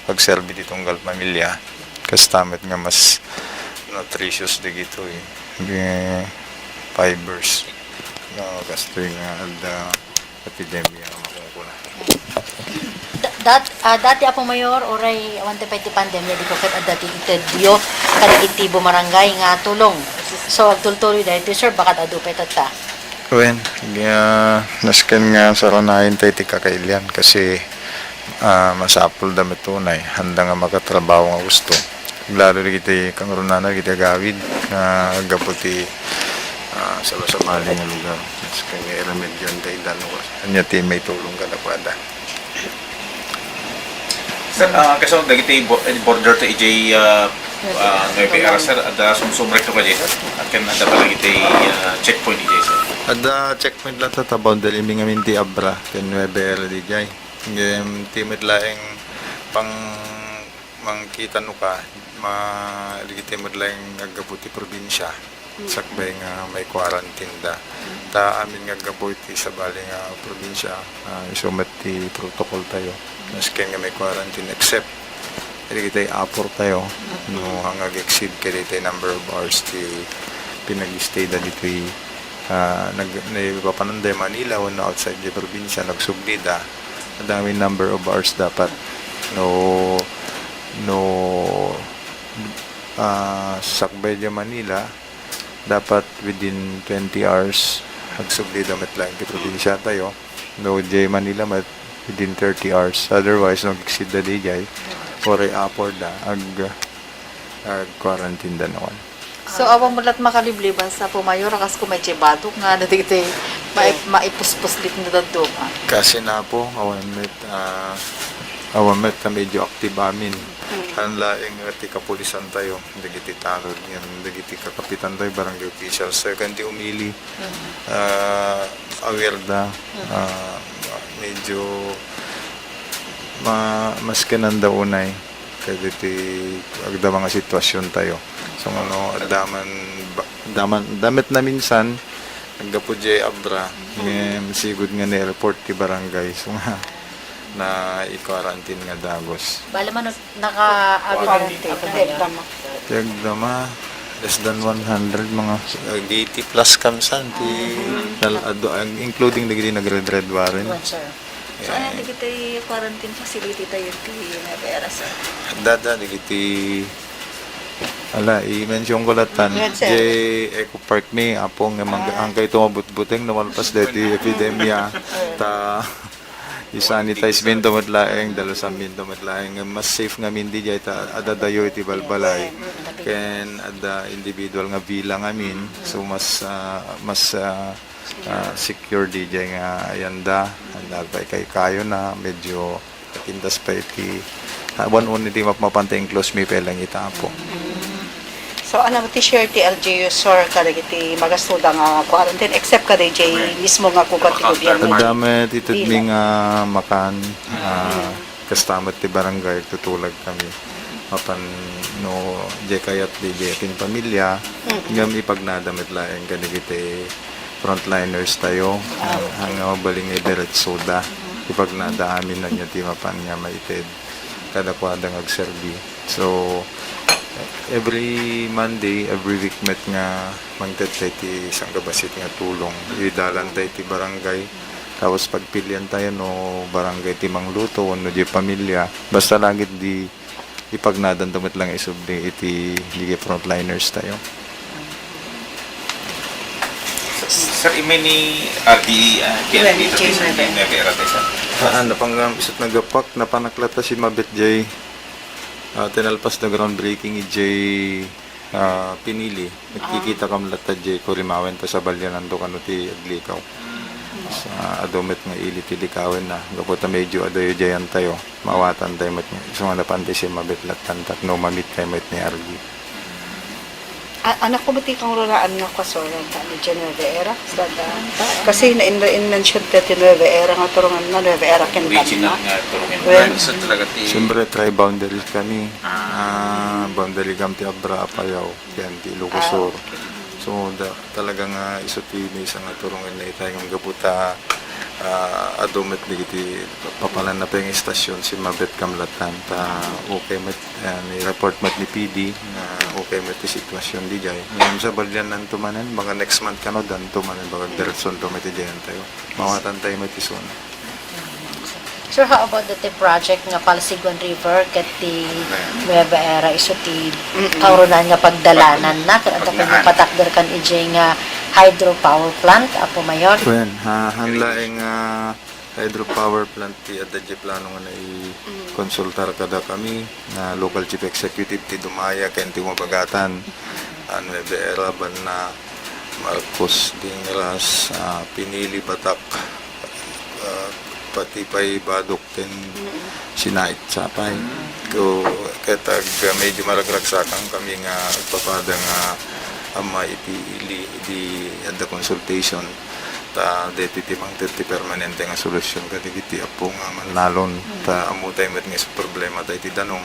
agserbi ti tunggal pamilya. Kasta met nga mas nutritious dagitoy, eh, fibers. No, kastoy nga adda epidemia nga makungkuna. Da-, dat-, ah, dati, Apo Mayor, uray awan ti pay ti pandemia, di ko ket adda ti intedyo kadagiti bumarangay nga tulong. So, agtultuloy daytoy, sir, baka adu pay tatta. Wen, ah, nasken nga saranayen tayo ti kakailian kasi, ah, masapul da met unay, handa nga makatrabaho nga gusto. Lalo dagiti kangrunana, dagiti agawid nga aggapu ti, Ah, sabali nga lugar. Mas kami iremedyoan tayo dano. Ania ti maitulong kadakuada? Sir, ah, kaso dagiti bo-, eh, border to idiay, ah, ah, Nueva Ecija, sir, adda sumsumrek to kadi, sir? Ken adda pay dagiti, ah, checkpoint idiay, sir? Adda checkpoint latta ta boundary, imming amin ti Abra ken Nueva Ecija diay. Ngem ti met laeng pang-, mangkita no ka, ma-, dagiti met laeng aggapu ti probinsia. Sakbay nga mai-quarantine da. Ta amin nga aggapu iti sabali nga probinsia, ah, isu met ti protocol tayo. Masken nga mai-quarantine, except dagiti apor tayo, no, nga ag-exceed kadagiti number of hours ti pinag-stay da ditoy, ah, nag-, naipapananda Manila wenno outside the probinsya, nagsubli da, adda amin number of hours dapat, no, no, ah, sakbay da Manila, dapat within twenty hours, agsubli da met laeng ti probinsya tayo. No, diay Manila met within thirty hours. Otherwise, no, exceed da diay, uray apor da, ag-, ag-quarantine da nawan. So, awan mo la't makalibliban sa Apo Mayor, kas kumay diay badok nga, dagiti mai-, maipuspuslit nga dadduma. Kasi na po, awan met, ah, awan met ta medyo active amin. Haan laeng nga ti kapulisan tayo, dagiti tanod, ngem dagiti kakapitan tayo, barangay officials tayo, ken ti umili, ah, aware da, ah, medyo ma-, maskenan da unay, kadagiti agda nga sitwasyon tayo. So, ano, adda man ba-, adda man, adda met naminsan, aggapu diay Abra, ngem sigud nga ni-report ti barangay. So, nga, na-quarantine nga dagus. Bale man, naka-abit Quarantine. Ti agdama, less than one hundred, mga, uh, eighty plus kamsan, ti nal-, adu-, ang, including dagiti nag-red, red warrant. Yes, sir. So, ano dagiti quarantine facility tayo ti Nueva Ecija, sir? Dada, dagiti, ala, i-mention ko latta, yes, sir. Diay Eco Park mi, Apo, nga mang-, ah, angkay tumabutbuteng, no, malpas dagiti epidemia, ta, i-sanitize minto met laeng, dalusan minto met laeng, nga mas safe ngamin diay ta adda dayo iti balbalay. Ken adda individual nga villa ngamin, so mas, ah, mas, ah, ah, secure diay nga ayanda, adda pay kaykayona, medyo napintas pay iti, ah, wan-, wan-, iti mapmapanta enclosed mi pay laeng ita, Apo. So, ano ti share ti L G U, sir, kadagiti magastuda nga quarantine, except kadaydiay mismo nga kugat ti gobyerno? Adda met itedmi nga makan, ah, kasta met ti barangay, agtutulag kami. Mapan no diay kayat diay atin pamilya, ngem ipagnada met laeng kadagiti frontliners tayo, ah, nga mabalin nga idiretsoda. Ipagnada amin ania ti mapan nga maited kadakuada nga agserbi. So, every Monday, every week met nga mangted tayo ti sangkabassit nga tulong. Idalan tayo ti barangay. Tapos pagpilian tayo no barangay ti mangluto wenno diay pamilya. Basta langit di ipagnadanto met lang isubli iti diay frontliners tayo. Sir, immay ni R D E, ah, P N P, sir, di Nueva Ecija, sir. Ah, napanggap, isut' naggapuak, napanak latta simmabiit diay, ah, tinalpas da groundbreaking idiay, ah, Pinili. Nagkikitakam latta diay Corimawen ta sabaliananto kano ti aglikaw. Sa adu met nga ili ti likawenna. Gapu ta medyo adayo diayan tayo. Maawatan tayo met nga, isu nga napan ti simmabiit lattan tapno ma-meet tayo met ni R D. A-, anak ko met ti kangruraan nga kasoran ta ni Nueva Ecija. Sada, kasi na-, in-, in-mention ti Nueva Ecija nga turonganna, Nueva Ecija ken Original Banna. Nga turongan. Well, so talaga ti siyempre, tri-boundary kami. Ah, boundary kami ti Abra, Apayao, ken ti Ilocos Sur. Ah, okay. So, da-, talaga nga isu ti maysa nga turonganna itay ngem gapu ta, ah, adu met dagiti papalanna pay nga istasyon, simmabiit kam lattan ta okay met, ah, ni-report met ni P D nga okay met ti sitwasyon diay. Ngem sabaliananto manen, mga next month kano, danto manen, mga diretsonto met idiayan tayo. Maawatan tayo met isuna. Sir, how about the project nga Palsiguan River ket ti Nueva Ecija, isu ti kaurunan nga pagdalananna, ket adu pay nga patakder kan idiay nga hydropower plant, Apo Mayor? Wen, ha, haan laeng nga hydropower plant ti adda diay plano nga naikonsultar kadakami nga local chief executive ti dumaya ken ti umabagatan. Nueva Ecija, Banna, Marcos, Dingras, ah, Pinili, Batak, ah, pati pay Badok ken Sinait sapay. Ko, ket ag-, medyo maragragsakan kami nga agpapada nga ammo iti ili, idi adda consultation. Ta daytoy ti mangted ti permanente nga solusyon kadagiti Apo nga mannalon. Ta ammotay met nga isu problema ta iti danum.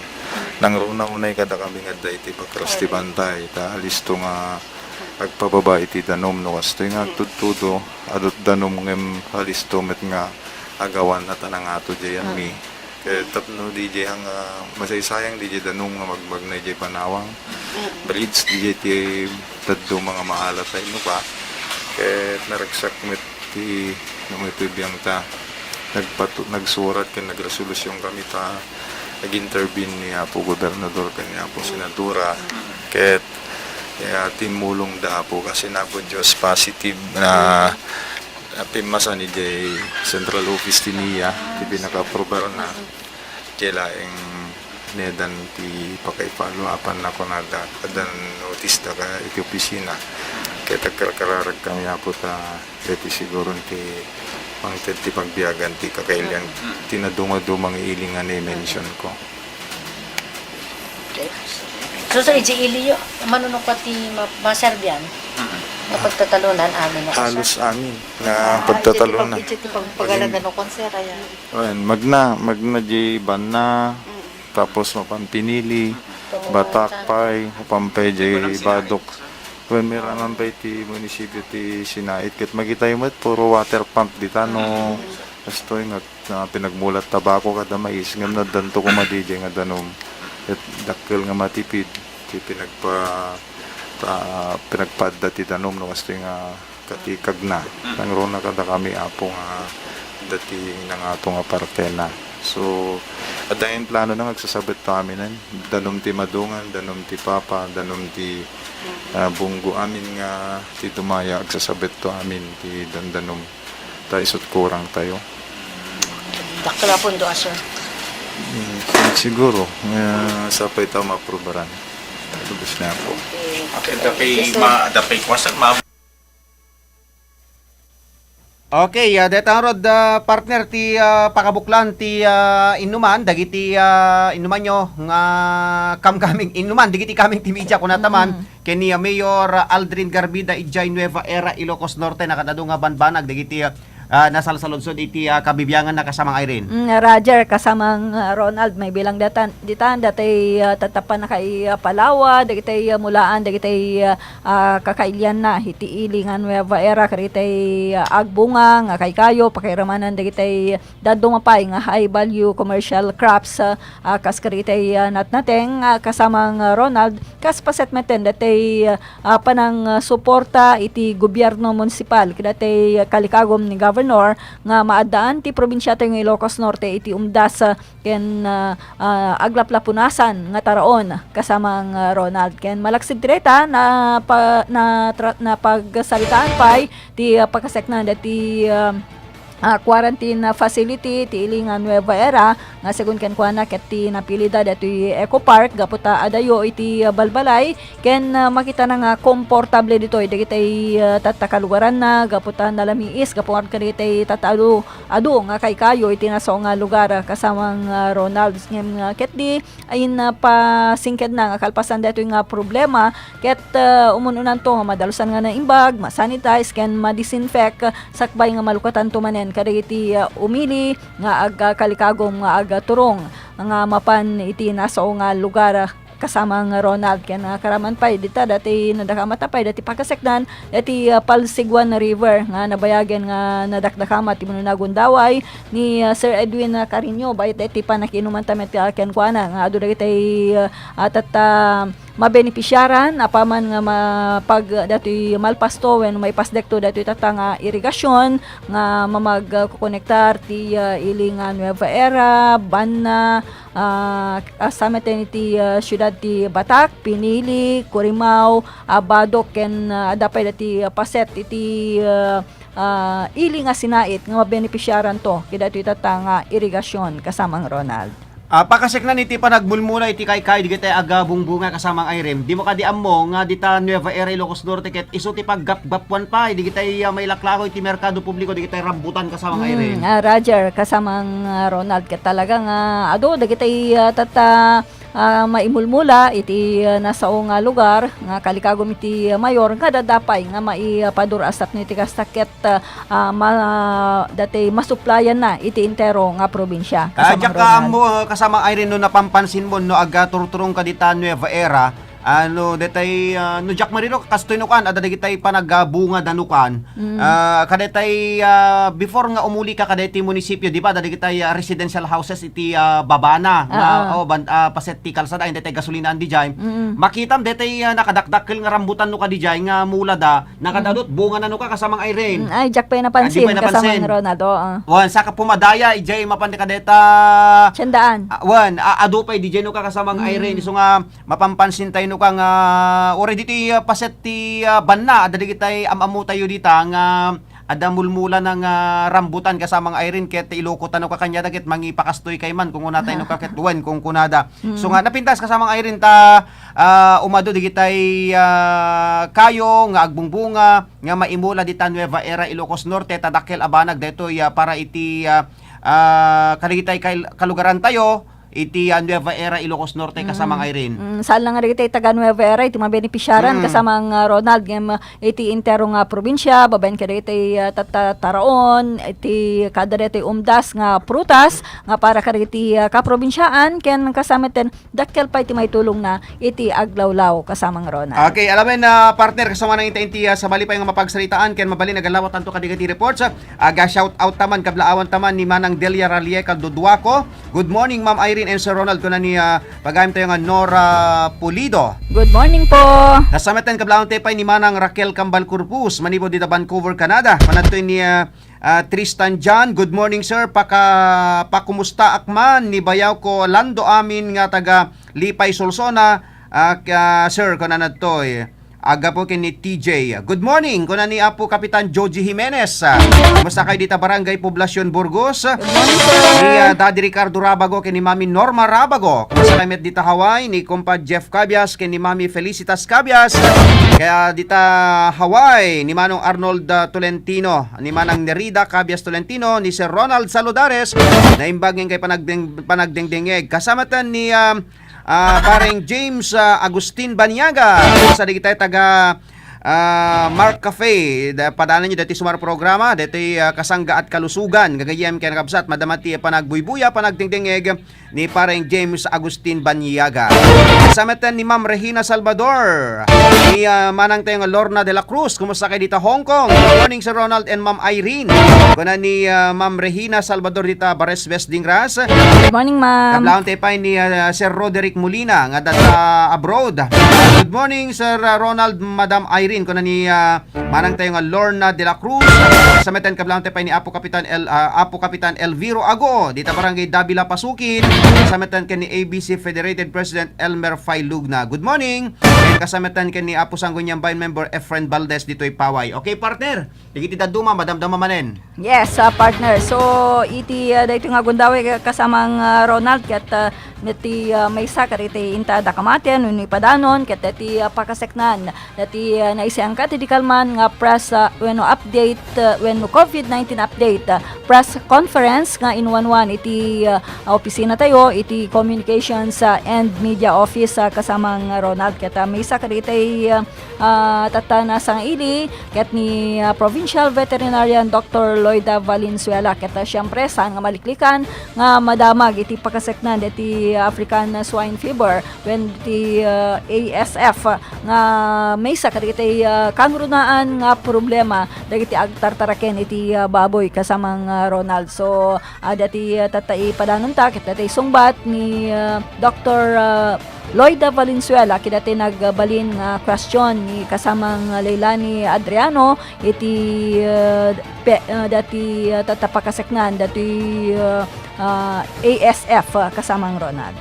Nangruna unay kadakami nga adda iti bakras ti bantay. Ta alisto nga agpababa iti danum no kastoy nga agtudtudo, adut danum ngem alisto met nga agawan a ta nangato diay ammi. Ket tapno diay nga masaysayang diay danum nga magmagna diay panawang. Balids diay ti dadduma nga maalat a innuka. Ket naragsak met ti no may bibiang ta. Nagpatu-, nagsurat ken nagresolusyon kami ta nag-intervene ni Apo Gobernador ken ni Apo Senadora. Ket, eh, timmulong da Apo kasi napo Diyos positive na, na pimmasan idiay central office ti nia, ti pinaka-approval na. Diay laeng nedan ti pakaipaluapan na kunada, addan notice da ka iti opisina. Ket agkarkararag kami, Apo, ta daytoy siguro ti mangted ti pagbiagan ti kakailian ti naduma-duma nga ili nga ni-mention ko. So, so, iti iliyo, manunukwa ti ma-, maserbian? Nga pagtatalunan, amin nga kasar? Halos amin nga pagtatalunan. Iti pag-, iti pag-, pagalagan no konser, ayan. Wen, magna, magna di banna, tapos mapan Pinili, Batak pay, mapan pay di Badok. Wen, may raman pay ti munisipyo ti Sinait, ket makitayo met, puro water pump dita, no, kastoy nga, na pinagmulat tabako kada mais, ngem naddanto koma di nga danum. Ket dakkel nga matipid, ti pinagpa-, ta-, pinagpadda ti danum, no, kastoy nga katikagna. Nangruna kadakami, Apo, nga dati nangato nga partena. So, adda nga planona nga agsasabetto aminen. Danum ti madungan, danum ti papa, danum ti, ah, bunggo amin nga ti dumaya agsasabetto amin ti dandanum. Ta isut kurang tayo. Dakkel a pondo a, sir. Mm, siguro, nga sapay ta maaprubaran. Lubos na po. Okay. Okay, dapay ma-, dapay kuwasan, ma- Okay, ah, deta ngarud, ah, partner, ti, ah, pakabuklan ti, ah, innuman, dagiti, ah, innumanyo nga kamkaming innuman, dagiti kaming ti media, kunataman, ken ni, ah, Mayor Aldrin Garbida idiay Nueva Era, Ilocos Norte, nakadadu nga banbanag, dagiti, ah, ah, nasalsaludsod iti, ah, kabibianganna, kasamang Irene. Mm, Roger, kasamang, ah, Ronald, maibilang datan-, ditan, datay, ah, tattappan na kay, ah, Palawa, dagitay, ah, mulaan, dagitay, ah, ah, kakailianna iti ili nga Nueva Era, karitay, ah, agbunga nga kaykayo, pakiramanan dagitay dadduma pay nga high value commercial crops, ah, ah, kas karitay, ah, natnateng, ah, kasamang, ah, Ronald, kas paset metten datay, ah, panang, ah, suporta iti gobierno munisipal, kadatay, ah, kalikagum ni Governor nga maaddaan ti probinsia tayo nga Ilocos Norte iti umdas, ah, ken, ah, ah, aglaplapunasan nga taraon, kasamang, ah, Ronald. Ken malaksid ti dayta, napa-, natra-, napagsaritaan pay ti, ah, pakaseknan dati, ah, ah, quarantine facility ti ili nga Nueva Era, nga segun kenkuana ket ti napilida datoy Eco Park gapu ta adayo iti, ah, balbalay ken, ah, makitana nga komportable ditoy dagitay, ah, tatta kalugaranna gapu ta nalamiis gapu kadagitay tatta adu, adu nga kaykayo iti nasao nga lugar, ah, kasamang, ah, Ronald. Ngem, ah, ketdi, ayan, ah, pasingkedna nga kalpasan daytoy nga problema, ket, ah, umun-unanto nga madalusan nga naimbag, ma-sanitize, ken ma-disinfect, sakbay nga malukatanto manen kadagiti, ah, umili nga agkalikagum nga agturong nga mapan iti nasao nga lugar, ah, kasamang Ronald. Ken, ah, karaman pay dita, dati nadakamat pay dati pakaseknan dati, ah, Palsiguan River nga nabayagen nga nadakdakamat ti mano nga gundaway ni, ah, Sir Edwin, ah, Carino, bayat dati panakiinuman ta met, ah, kenkuana nga adu dagitay, ah, tatta mabenepisiaran apaman nga mapag-, datoy malpasto wenno maipasdekto datoy tatta nga irigasion nga mamagkokonektar ti, ah, ili nga Nueva Era, Banna, ah, a, sa metten iti, ah, siudad ti Batak, Pinili, Corimao, ah, Badoc, ken, ah, adda pay dati, ah, paset iti, ah, ah, ili nga Sinait nga mabenepisiaranto kadatoy tatta nga irigasion, kasamang Ronald. Ah, pakaseknan iti panagmulmula iti kaykay digitay agabungbunga, kasamang Irene. Dimo kadi ammo nga dita Nueva Era, Ilocos Norte, ket isu ti paggapgapwan pay digitay, ah, mailaklako iti merkado publiko digitay rambutan, kasamang Irene. Mm, ah, Roger, kasamang, ah, Ronald, ket talaga nga adu dagitay, ah, tatta, ah, maimulmula iti, ah, nasao nga lugar nga kalikagum iti, ah, mayor nga adda pay nga maipadur-as tapno iti kasta ket, ah, ah, ma-, dati masuplayanna iti entero nga probinsia, Ah, kasamang diak ka Ronald. Ammo, ah, kasamang Irene, no napampansin mo, no agaturturong ka dita Nueva Era, ano, detay, ah, no diak mariro, kastoy no kan, adda dagitay panagabunga da no kan. Mm. Ah, kadetay, ah, before nga umuli ka kadetay munisipyo, di ba, adda dagitay, ah, residential houses iti, ah, babana, nga, Ah, ah. oh, ban-, ah, paset ti kalsada, ayan detay gasolinaan di jay. Mm. Makitam detay, ah, nakadakdakkel nga rambutan no ka di jay, nga mula da, Nakadadot, Mm. bunga na no ka, kasamang Irene. Mm, ay, diak pay Ah, di napansin, pay napansin. kasamang Ronald, oo. Wan, saka pumadaya, ijay, mapan kadeta. Siyandaan. Ah, wan, a-, adu pay, di jay no ka, kasamang Mm. Irene. So nga, mapampansin tayo no ka nga, already ti, ah, paset ti, ah, banna, adda digitay am-ammo tayo dita nga, adda mulmula na nga rambutan, kasamang Irene, ket iloko tano ka kanya dagit, mangipakastoy kay man, kung una tayo no ka, ket wan, kung kunada. Mm. So nga, napintas, kasamang Irene, ta, ah, umadu digitay, ah, kayo nga agbungbunga nga maimula dita Nueva Era, Ilocos Norte, ta dakkel a banag daytoy, ah, para iti, ah, ah, kadagitay kay-, kalugaran tayo iti, ah, Nueva Era, Ilocos Norte, Mm. kasamang Irene. Mm, saan lang nga dagitay taga Nueva Era iti mabenepisiaran, Mm. kasamang, ah, Ronald, ngem, ah, iti entero nga probinsia, babaen kadagitay, ah, tatta-, taraon, iti kada daytoy umdas nga prutas nga para kadagiti, ah, kaprobinsiaan, ken kasamiten dakkel pay ti maitulongna iti aglawlaw, kasamang Ronald. Okay, alamen, ah, partner, kasama nang inta inti, ah, sabali pay nga mapagsaritaan ken mabalin a gallawatanto kadagiti reports, ah, aga shout out taman, kablaawan taman ni Manang Delia Ralieca Duduaco. Good morning, Ma'am Irene and Sir Ronald, kuna ni, ah, pagayam tayo nga Nora Pulido. Good morning po. Kasamiten, kablaawan tayo pay ni Manang Raquel Kambal Corpus, manipud dita Vancouver, Canada. Panagtoy ni, ah, Ah, Tristan John, good morning, sir. Paka-, pakumustaak man ni bayawko Lando amin nga taga Lipay, Solsona. Ah, ka-, sir, kunana ditoy. Agapo ken ni T J. Good morning, kuna ni Apo Kapitan Joji Jimenez. Ah, kumusta kayo dita Barangay Poblacion, Burgos? Good morning, sir. Ni, ah, Daddy Ricardo Rabago ken ni Mami Norma Rabago. Kumusta kayo met dita Hawaii? Ni Compa Jeff Cabias ken ni Mami Felicitas Cabias. Kaya dita Hawaii, ni Manong Arnold, ah, Tolentino. Ni Manang Nerida Cabias Tolentino, ni Sir Ronald Saludares, naimbag ngem kay panagdeng-, panagdengdengeg. Kasamatan ni, ah, ah, Pareng James, ah, Agustin Baniaga, sa digitay taga, ah, Mark Cafe. Da-, padanan nyo dati sumar programa, dati, ah, kasangga at kalusugan. Gagayem kay nakabsat, madama ti panagbuybuya, panagdengdengeg, ni Pareng James Agustin Banyaga. Kasamatan ni Ma'am Regina Salvador, ni, ah, Manang Tayong Lorna de la Cruz. Kumusta kayo dita Hong Kong? Good morning, Sir Ronald and Ma'am Irene. Kuna ni, ah, Ma'am Regina Salvador dita Bares West Dingras. Good morning, ma'am. Kablaon tayo pa ni, ah, Sir Roderick Molina nga data abroad. Good morning, Sir, ah, Ronald, Madam Irene. Kuna ni, ah, Manang tayo nga Lorna de la Cruz. Kasamatan, kablaon tayo pay ni Apo Kapitan El, ah, Apo Kapitan Elviro Ago, dita Barangay Davila, Pasukin. Kasamatan ken ni A B C Federated President Elmer Failugna. Good morning. Ken kasamatan ken ni Apo Sangguniang Bayan Member Efren Valdez ditoy Paway. Okay, partner. Digiti dadduma, madamdama manen. Yes, ah, partner. So, iti, ah, daytoy nga gundaway, kasamang, ah, Ronald, ket, ah, iti, ah, maysa kadagiti inta da kamaten wenno ipadanon, ket iti, ah, pakaseknan dati, ah, naisiangkat idi kalman nga press, ah, wenno update, ah, wenno covid nineteen update, ah, press conference nga inwanwan iti, ah, opisina tayo iti Communications, ah, and Media Office, ah, kasamang Ronald. Ket, ah, maysa kadagiti, ah, ah, tatta nasangaili ket ni, ah, Provincial Veterinarian Doctor Loida Valenzuela. Ket, ah, siempre, saan nga maliklikan nga madamag iti pakaseknan dati African Swine Fever ken ti, ah, A S F nga maysa kadagiti, ah, kangrunaan nga problema dagiti agtartaraken iti, ah, baboy, kasamang, ah, Ronald. So, ah, dati, ah, tatta ipadanonta ket dati sungbat ni, ah, Doctor, ah, Loida Valenzuela, kidati nagbalin nga question ni kasamang Leilani Adriano iti, ah, pe-, ah, dati, ah, tatta pakaseknan dati, ah, ah, A S F, ah, kasamang Ronald.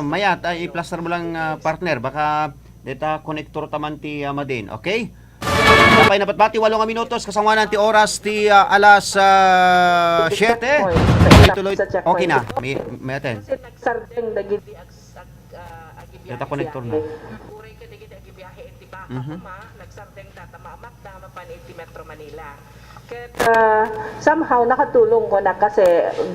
Mayat, ay, i-plaster mo lang, ah, partner. Baka deta konektor ta man ti, ah, madin. Okay? Apay napatpati, walo nga minutos, kasangoanan ti oras ti, ah, alas, ah, siete. Tuloy, tuloy. Okay na. May, may aten. Kasi nagsardeng dagiti ag-, ag-, ah, agibiyahe. Data connector na. Uray kadagiti agibiyahe iti Baca, mhm, kuma, nagsardeng data maamakda mapan iti Metro Manila. Ket, ah, somehow nakatulong ko na kasi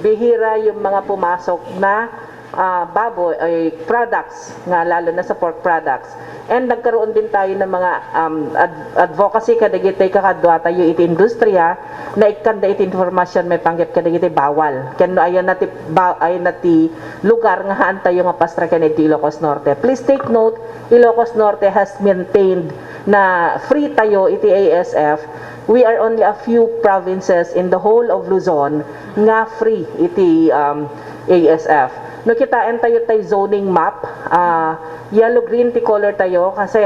bihira yung mga pumasok na, ah, baboy, ay, products nga, lalo na sa pork products. And nagkaroon din tayo ng mga, um, ad-, advocacy kadagiti kakadua tayo iti industriya na ikkanda iti informasyon maipanggep kadagiti bawal. Ken no ayan na ti, ba-, ayan na ti lugar nga haan tayo nga pastraken iti Ilocos Norte. Please take note, Ilocos Norte has maintained na free tayo iti A S F. We are only a few provinces in the whole of Luzon nga free iti, um, A S F. No kitaen tayo tay zoning map, ah, yellow green ti color tayo kasi,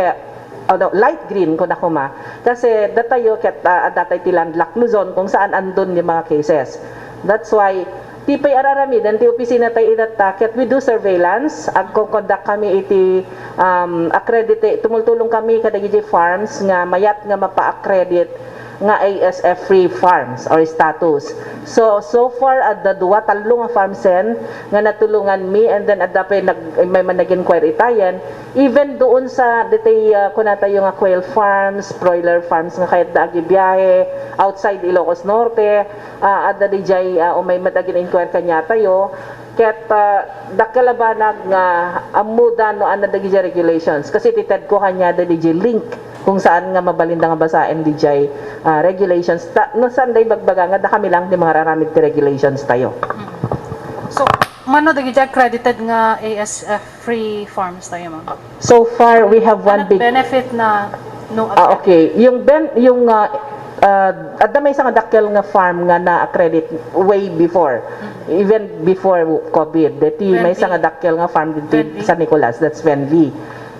ano, light green kuna kuma. Kasi datayo ket, ah, adda tay ti landlocked Luzon kung saan andun yung mga cases. That's why ti pay ar-aramiden ti opisina tay itatta ket we do surveillance, agko-conduct kami iti, um, accredit-, tumultulong kami kadagiti farms nga mayat nga mapa-accredit nga A S F free farms or status. So, so far, adda dua, tallo nga farmsen nga natulongan mi, and then adda pay nag-, may man nag-inquire itayen. Even doon sa, ditoy, ah, kunatayo nga quail farms, broiler farms nga kayat da agibiyahe outside Ilocos Norte, ah, adda dijay, ah, umay met agin-inquire kaniatayo. Ket, ah, dakkel a banag nga ammoda no adda dagiti regulations. Kasi ti tedko kaniada dagiti link kung saan nga mabalinda nga basaen dijay, ah, regulations. Ta, no saan da ibagbaga nga da kami lang ti mangararamid ti regulations tayo. Mm. So, mano dagiti accredited nga A S F free farms tayo, ma'am? So far, we have one big benefit na no. Ah, okay. Yung ben-, yung, ah, ah, adda maysa nga dakkel nga farm nga na-accredit way before, even before COVID. Deti maysa nga dakkel nga farm dito San Nicolas, that's Venvi.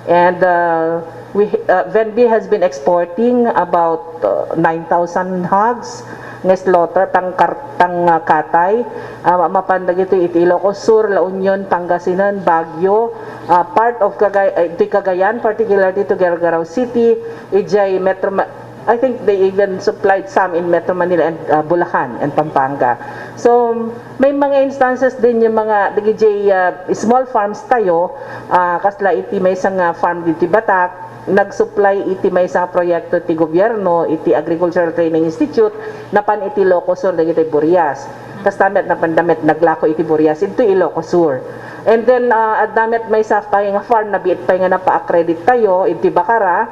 And, uh, we, uh, Venvi has been exporting about, uh, nine thousand hogs nga slaughter, tang kar-, tang, uh, katay, uh, mapan dagito iti Ilocos Sur, La Union, Pangasinan, Baguio, uh, part of Cagay-, uh, iti Cagayan, particularly to Gargao City, ijay Metro Ma-, I think they even supplied some in Metro Manila and, uh, Bulacan and Pampanga. So, may mga instances din yung mga dagiti, uh, small farms tayo, uh, kasla iti maysa nga farm diti Batac, nag-supply iti maysa nga proyekto ti gobyerno, iti Agricultural Training Institute, napan iti Ilocos Sur dagiti burias. Kasta met, napan da met naglako iti burias into Ilocos Sur. And then, ah, adda met maysa pay nga farm, nabiit pay nga napa-accredit tayo, iti Bacara,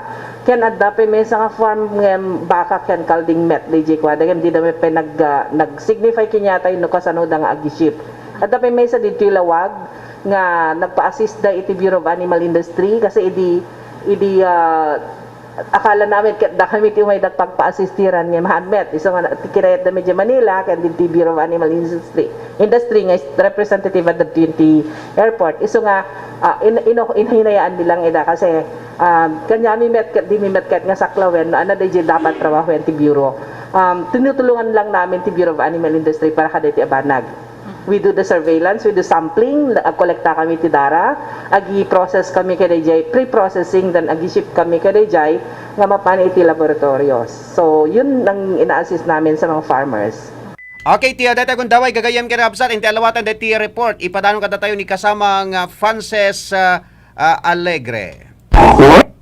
ken adda pay maysa nga farm ngem baka ken kalding met, D J Kuada, ngem dida met pay nag-, ah, nag-signify kaniatayo no kasano da nga agi-ship. Adda pay maysa ditoy Laoag nga nagpa-assist da iti Bureau of Animal Industry kasi idi, idi, ah, akala namin ket dakami ti umayda pagpa-assistiran ngem haan met. Isu nga na-, ti kinayatda met idiay Manila ken ditoy Bureau of Animal Industry, Industry nga is representative at the T N T airport. Isu nga, ah, in-, ino-, inhinayaan mi lang ida kasi, um, kaniami met ket di mi met ket nga saklawen no ania daydiay dapat trabahoen ti Bureau. Um, tinutulungan lang namin ti Bureau of Animal Industry para kadaytoy a banag. We do the surveillance, we do sampling, agkolekta kami ti dara, agi-process kami kadaydiay, pre-processing, then agi-ship kami kadaydiay nga mapan iti laboratorios. So, yun ang ina-assist namin sa mga farmers. Okay, ti, ah, dayta gundaway, gagayyem ken kabsat, inti alawatan dayta report, ipadanong kadatayo ni kasamang, ah, Frances, ah, ah, Alegre.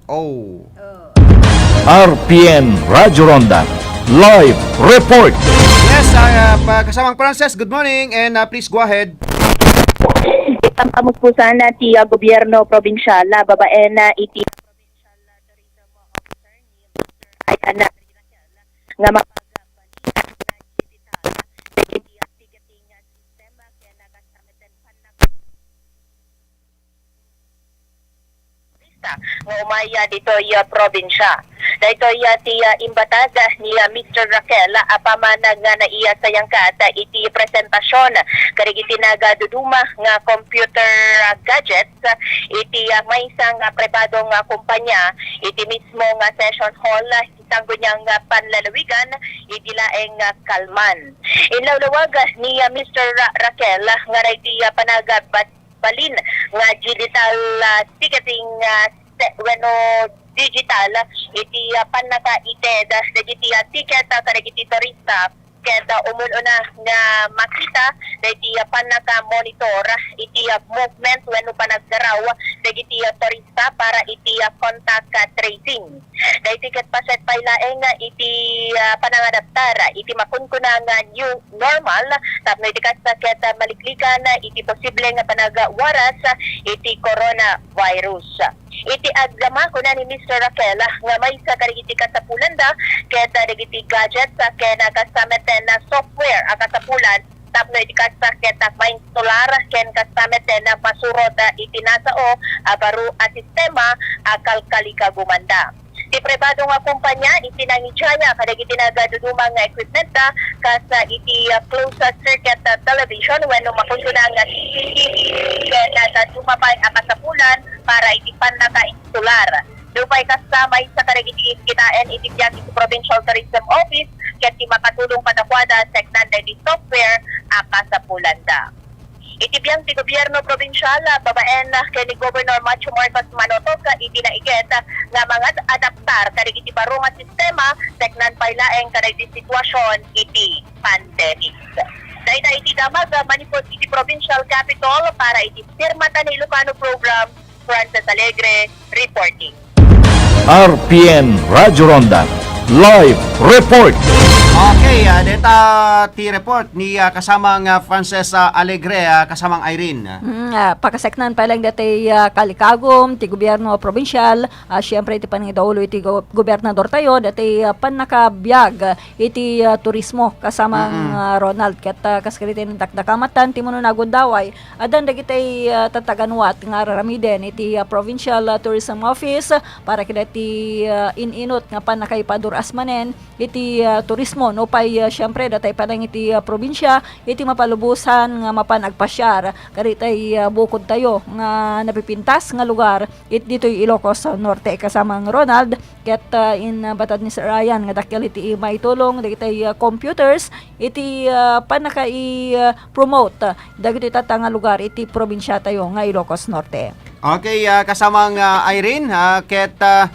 Oh. R P N Radyo Ronda, live report. Yes, ah, pa-, kasamang Frances, good morning, and, ah, please go ahead. Pampamuspusan na ti, ah, gobyerno probinsyal, ah, babaen na iti provincial, ah, tourism officer ni Mister Ayan nga mapagbalin na digital dagiti, ah, ticketing, ah, system, ah, ken, ah, kasta met ti pannak- turista nga umay, ah, ditoy, ah, probinsya. Daytoy, ah, ti, ah, imbatas, ah, ni, ah, Mister Raquel, ah, apaman, ah, nga naiyasayangkat, ah, iti presentasion kadagiti nagaduduma nga computer, ah, gadgets, ah, iti, ah, maysa nga pribado nga kompanya iti mismo nga session hall, ah, iti sangguniang, ah, panlalawigan iti laeng, ah, Calman. Inlawlawag, ah, ni, ah, Mister Ra-, Raquel, ah, nga daytoy, ah, panagbat- nagbalin nga digital, ah, ticketing, ah, se-, wenno digital iti, ah, pannakaited dagiti, ah, ticket, ah, kadagiti turista ket, ah, umul-una nga makita dagiti, ah, pannaka-monitor iti, ah, movement wenno panaggaraw dagiti, ah, turista para iti, ah, contact, ah, tracing. Daytoy ket paset pay laeng iti, ah, panangadaptar iti makunkuna nga new normal tapno iti kasta ket, ah, maliklikan iti posible nga panagwaras iti coronavirus. Iti agdama, kuna ni Mister Raquel, ah, nga maysa kadagiti kasapulanda ket, ah, dagiti gadgets, ah, ken, ah, kasta met na software a kasapulan tapno iti kasta ket, ah, mainstalar ken kasta met na masurot, ah, iti nasao a baro a sistema a kalkalikagumanda. Ti pribado nga kompanya iti nangidiaya kadagiti nagaduduma nga equipment da, kas, ah, iti, ah, closed, ah, circuit, ah, television wenno makunkuna nga C C T V ken, ah, dadduma pay a kasapulan para iti pannakainstalar. Nupay kasta, maysa kadagiti kitaen iti biag iti Provincial Tourism Office ket ti makatulong kadakuada, seknan daydi software a kasapulanda. Iti biag ti gobierno probinsial, ah, babaen, ah, ken ni Governor Macho Marcos Manotoc, ah, iti naiget, ah, nga mangad-adaptar kadagiti baro nga sistema, teknan pay laeng kadagiti sitwasion iti pandemic. Dayta iti damag, ah, manipud iti provincial capitol para iti Pirma ta ni Ilocano program, Frances Alegre reporting. R P N Radyo Ronda Live Report. Okay, ah, deta ti report ni, ah, kasamang, ah, Frances, ah, Alegre, ah, kasamang Irene. Mm, ah, pakaseknan pay laeng dati, ah, kalikagum ti gobierno probinsial, ah, siyempre iti panangidaulo iti go-, gobernador tayo, dati, ah, pannakabiag iti, ah, turismo kasamang, Mm-mm. ah, Ronald. Ket, ah, kas kadagiti dakdakkel met ti umuna nga gundaway, addan dagiti, ah, tattaganuat nga ar-aramiden iti, ah, Provincial, ah, Tourism Office para kadagiti, ah, in-inut nga pannakaipadur-as manen iti, ah, turismo. Nupay, ah, siyempre, datayo pay laeng iti, ah, probinsia iti mapalubosan nga mapan agpasiar kadagiti, ah, bukod tayo nga napipintas nga lugar iti ditoy Ilocos Norte, kasamang Ronald. Ket, ah, inbatad ni Sir Ryan nga dakkel iti maitulong dagiti, ah, computers iti, ah, pannakaipromote dagiti tatta nga lugar iti probinsia tayo nga Ilocos Norte. Okay, ah, kasamang, ah, Irene, ah, ket, ah,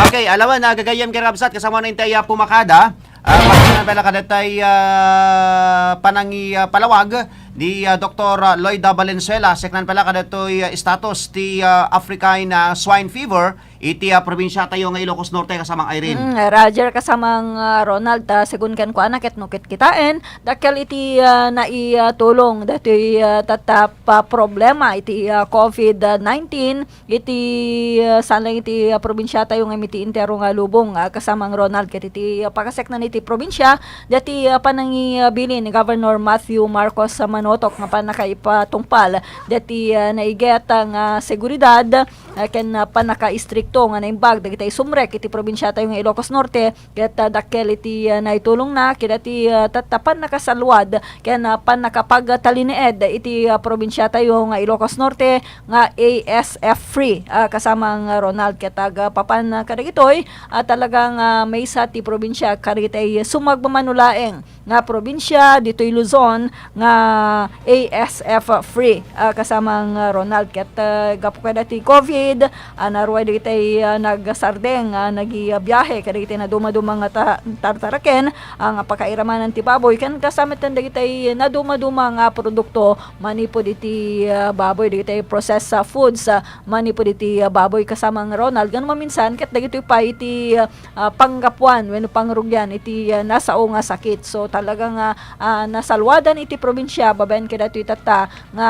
okay, alawan, ah, gagayyem ken kabsat, kasamang intay, ah, pumakada, ah, pagkakadala kadagiti, ah, panangi-, ah, palawag ni, ah, Doktor Lloyd Valenzuela, seknan pay la kadagitoy, ah, status ti, ah, African, ah, swine fever iti, ah, probinsia tayo nga Ilocos Norte, kasamang Irene. Mm, Roger, kasamang, ah, Ronald, ah, segun kenkuana ket no kitkitaen, dakkel iti, ah, naitulong datoy, ah, tatta a problema iti, ah, covid nineteen iti, ah, saan laeng iti, ah, probinsia tayo ngem iti entero nga lubong, ah, kasamang Ronald, ket iti, ah, pakaseknan iti probinsia dati, ah, panangibilin ni Governor Matthew Marcos Manotoc nga pannakaipatungpal dati, ah, naiget, ah, nga seguridad, ah, ken, ah, pannakaistrikto nga naimbag dagiti sumrek iti probinsia tayo nga Ilocos Norte, ket, ah, dakkel iti, ah, naitulongna kadagiti, ah, tatta a pannakasalluad ken, ah, pannakapagtalinaed iti, ah, probinsia tayo nga Ilocos Norte nga A S F free, ah, kasamang Ronald, ket agpapan kadagitoy, ah, talaga nga maysa ti probinsia kadagiti sumagmamano laeng nga probinsia ditoy Luzon nga A S F free, ah, kasamang, ah, Ronald. Ket, ah, gapu kadagiti covid, ah, naruay dagiti, ah, nagsardeng, ah, nagibiahe kadagiti nadumaduma nga ta-, tartaraken, ah, nga pakairamanan ti baboy, ken kasta met dagiti nadumaduma nga produkto manipud iti, ah, baboy, dagiti processed, ah, foods, ah, manipud iti, ah, baboy, kasamang Ronald. Ngem maminsan, ket dagitoy pay iti, ah, ah, panggapuan wenno pangrugian iti, ah, nasao nga sakit. So, talaga nga, ah, nasalwadan iti probinsia babaen kadagitoy tatta nga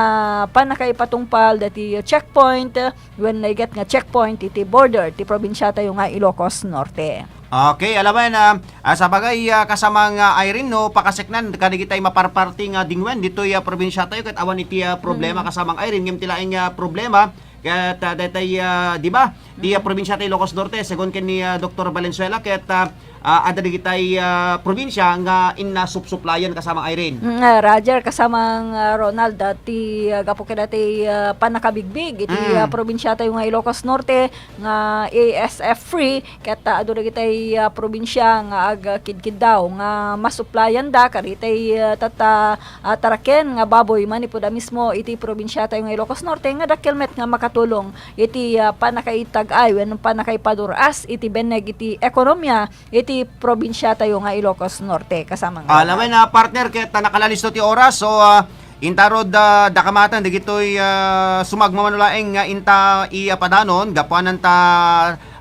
pannakaipatungpal dati checkpoint, ah, wenno naiget nga checkpoint iti border ti probinsia tayo nga Ilocos Norte. Okay, alawen, ah, ah, sabagay, ah, kasamang, ah, Irene, no, pakaseknan kadagiti maparparti nga dingwen ditoy, ah, probinsia tayo ket awan iti, ah, problema, Mm. kasamang Irene, ngem ti laeng, ah, problema ket, ah, daytay, ah, di ba? Ti, ah, Mm. probinsia ti Ilocos Norte, segun ken ni, ah, Doktor Valenzuela, ket, ah, ah, adda dagitay, ah, probinsya nga inna supsuplayan, kasama Irene. Mm, ah, Roger, kasama nga Ronald, ah, ti, ah, gapu kadagiti, ah, pannakabigbig iti, Mm. ah, probinsiatayo nga Ilocos Norte nga A S F free, ket, ah, adu dagitay, ah, probinsya nga agkidkiddaw nga masuplayanda kadagitay, ah, tatta-, ah, taraken nga baboy manipud a mismo iti probinsiatayo nga Ilocos Norte nga dakkel met nga makatulong iti, ah, pannakaitag-ay wenno pannakaipadur-as iti benneg iti ekonomia iti probinsiatayo nga Ilocos Norte, kasama nga Alam Ronald. Na, partner, ket, ah, nakalalisto ti oras, so, ah, intarod, ah, dakamaten dagitoy, ah, sumagmamano laeng nga inta ipadanon, gapuanan ta,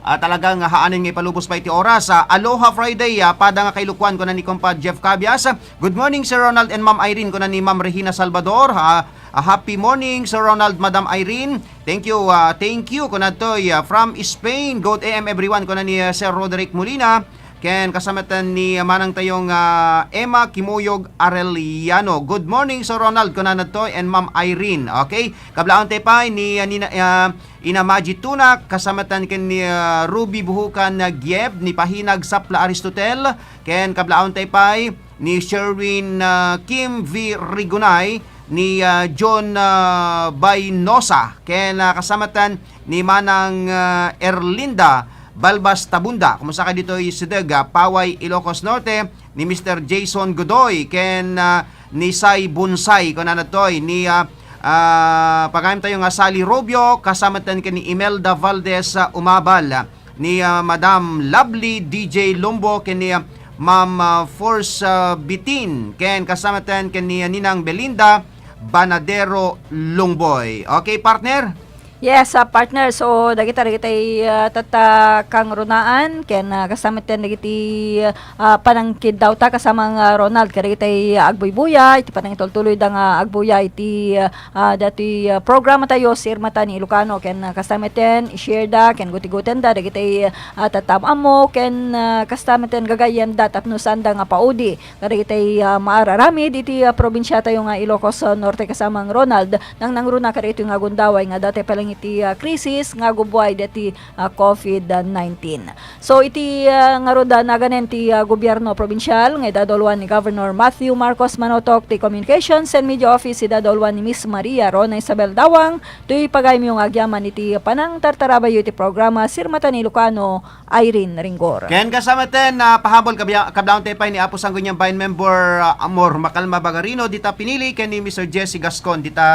ah, talaga nga haanen nga ipalubos pay ti oras. Ah, Aloha Friday, ah, pada nga kailukuan, kuna ni Compa Jeff Cabias. Good morning, Sir Ronald and Ma'am Irene, kuna ni Ma'am Regina Salvador. Ha, ah, happy morning, Sir Ronald, Madam Irene. Thank you, ah, thank you, kuna toy, ah, from Spain. Good A M everyone, kuna ni, ah, Sir Roderick Molina. Ken kasamaten ni, ah, manang tayong, ah, Emma Kimuyog Arellano. Good morning, Sir Ronald, kuna toy, and Ma'am Irene. Okay? Kablaawentayo pay ni, ah, Nina, ah, Ina Maji Tunak, kasamaten ken ni, ah, Ruby Buhukan, ah, Gieb, ni Pahinag Sapla Aristotel, ken kablaawentayo pay ni Sherwin, ah, Kim V Rigunay, ni, ah, John, ah, Baynosa, ken, ah, kasamaten ni Manang, ah, Erlinda Balbas Tabunda. Kumusta kayo ditoy Sideg, ah, Paway, Ilocos Norte, ni Mister Jason Godoy, ken, ah, ni Sai Bonsai, kunana toy, ni, ah, ah, pagayamtayo nga Sally Rubio, kasamaten ken ni Imelda Valdez, ah, Umabal, ni, ah, Madam Lovely D J Lumbo, ken ni, ah, Ma'am, ah, Force, ah, Bitin, ken kasamaten ken ni, ah, Ninang Belinda Banadero Lungboy. Okay, partner? Yes, ah, partner. So, dagita, dagitay, ah, tatta kangrunaan, ken, ah, kasamaten dagiti, ah, panangkiddawta, kasama nga Ronald, kadagitay, ah, agbuybuya, iti panangitultuloyda nga agbuya iti, ah, ah, dati, ah, programa tayo, Sirmata ni Ilocano, ken, ah, kasamaten, i-share da, ken gutigutenda, dagitay, ah, tatta am-ammo, ken, ah, kasamaten gagayyemda tapno saanda nga paudi kadagitay, ah, maararamid iti, ah, probinsiatayo nga Ilocos, ah, Norte, kasamang Ronald, nangnangruna kadagitoy nga gundaway nga dati pa lang iti, ah, krisis nga gubbuay dati, ah, covid nineteen. So, iti, ah, ngarud, ah, naganen ti, ah, gobierno probinsial nga idadauluan ni Governor Matthew Marcos Manotok ti Communications and Media Office, idadauluan ni Miss Maria Rona Isabel Dawang, toy pagayamyo nga agyaman iti panangtartarabayyo iti programa Sirmata ni Ilocano, Irene Ringgor. Ken kasamaten, ah, pahabol kabya-, kablaawentayo pay ni Apo Sangguniang Bayan Member, ah, Amor Macalma Bagarino, dita pinili, ken ni Mister Jesse Gascon, dita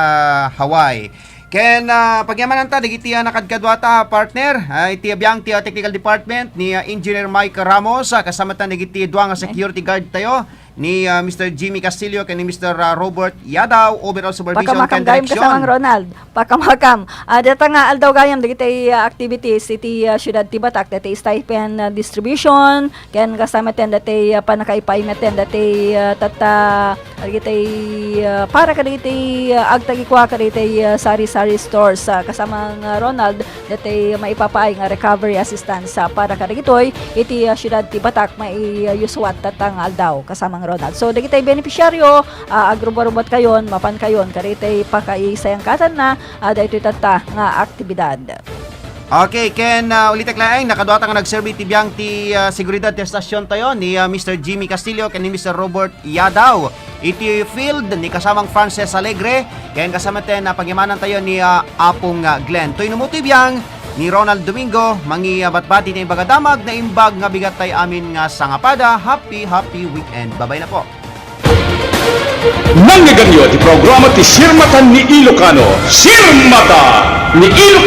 Hawaii. Ken, ah, pagyamananta, dagiti, ah, nakadkaduata, partner, ah, iti abiang ti, ah, technical department ni, ah, Engineer Mike Ramos, ah, kasamaten dagiti dua nga security guard tayo, ni, ah, Mister Jimmy Castillo ken ni Mister, ah, Robert Yadaw, overall supervision Pakamakam ken gayam, direction. Kasamang Ronald. Pakamakam. Ah, data nga aldaw gayam dagiti, ah, activities iti, ah, siudad ti Batak, dati stipend, ah, distribution, ken kasamaten dati, ah, pannakaipaymetten dati, ah, tatta, dagiti, ah, para kadagiti, ah, agtagikua kadagiti, ah, sari-sari stores, ah, kasamang, ah, Ronald, dati maipapaay nga recovery assistance, ah, para kadagitoy iti, ah, siudad ti Batak, maiyusuat tatta nga aldaw, kasamang Ronald. So, dagiti beneficiaryo, ah, agrubot-rubot kayon, mapan kayon, kadagiti pakaisayangkatanna, ah, daytoy tatta nga aktibidad. Okay, ken, ah, ulitek laeng, nakaduata nga nagserbi ti biang ti, ah, seguridad ti estasion tayo ni, ah, Mister Jimmy Castillo ken ni Mister Robert Yadaw. Iti field ni kasamang Frances Alegre, ken kasamaten na pagyamanantayo ni, ah, Apong, ah, Glenn. Toy no mo ti biang ni Ronald Domingo, mangibatbati ti imbag a damag, naimbag nga bigat tay amin nga sangapada. Happy, happy weekend. Babay na po. Nangyaganyo ti programa ti Sirmatan ni Ilocano. Sirmatan ni Ilocano.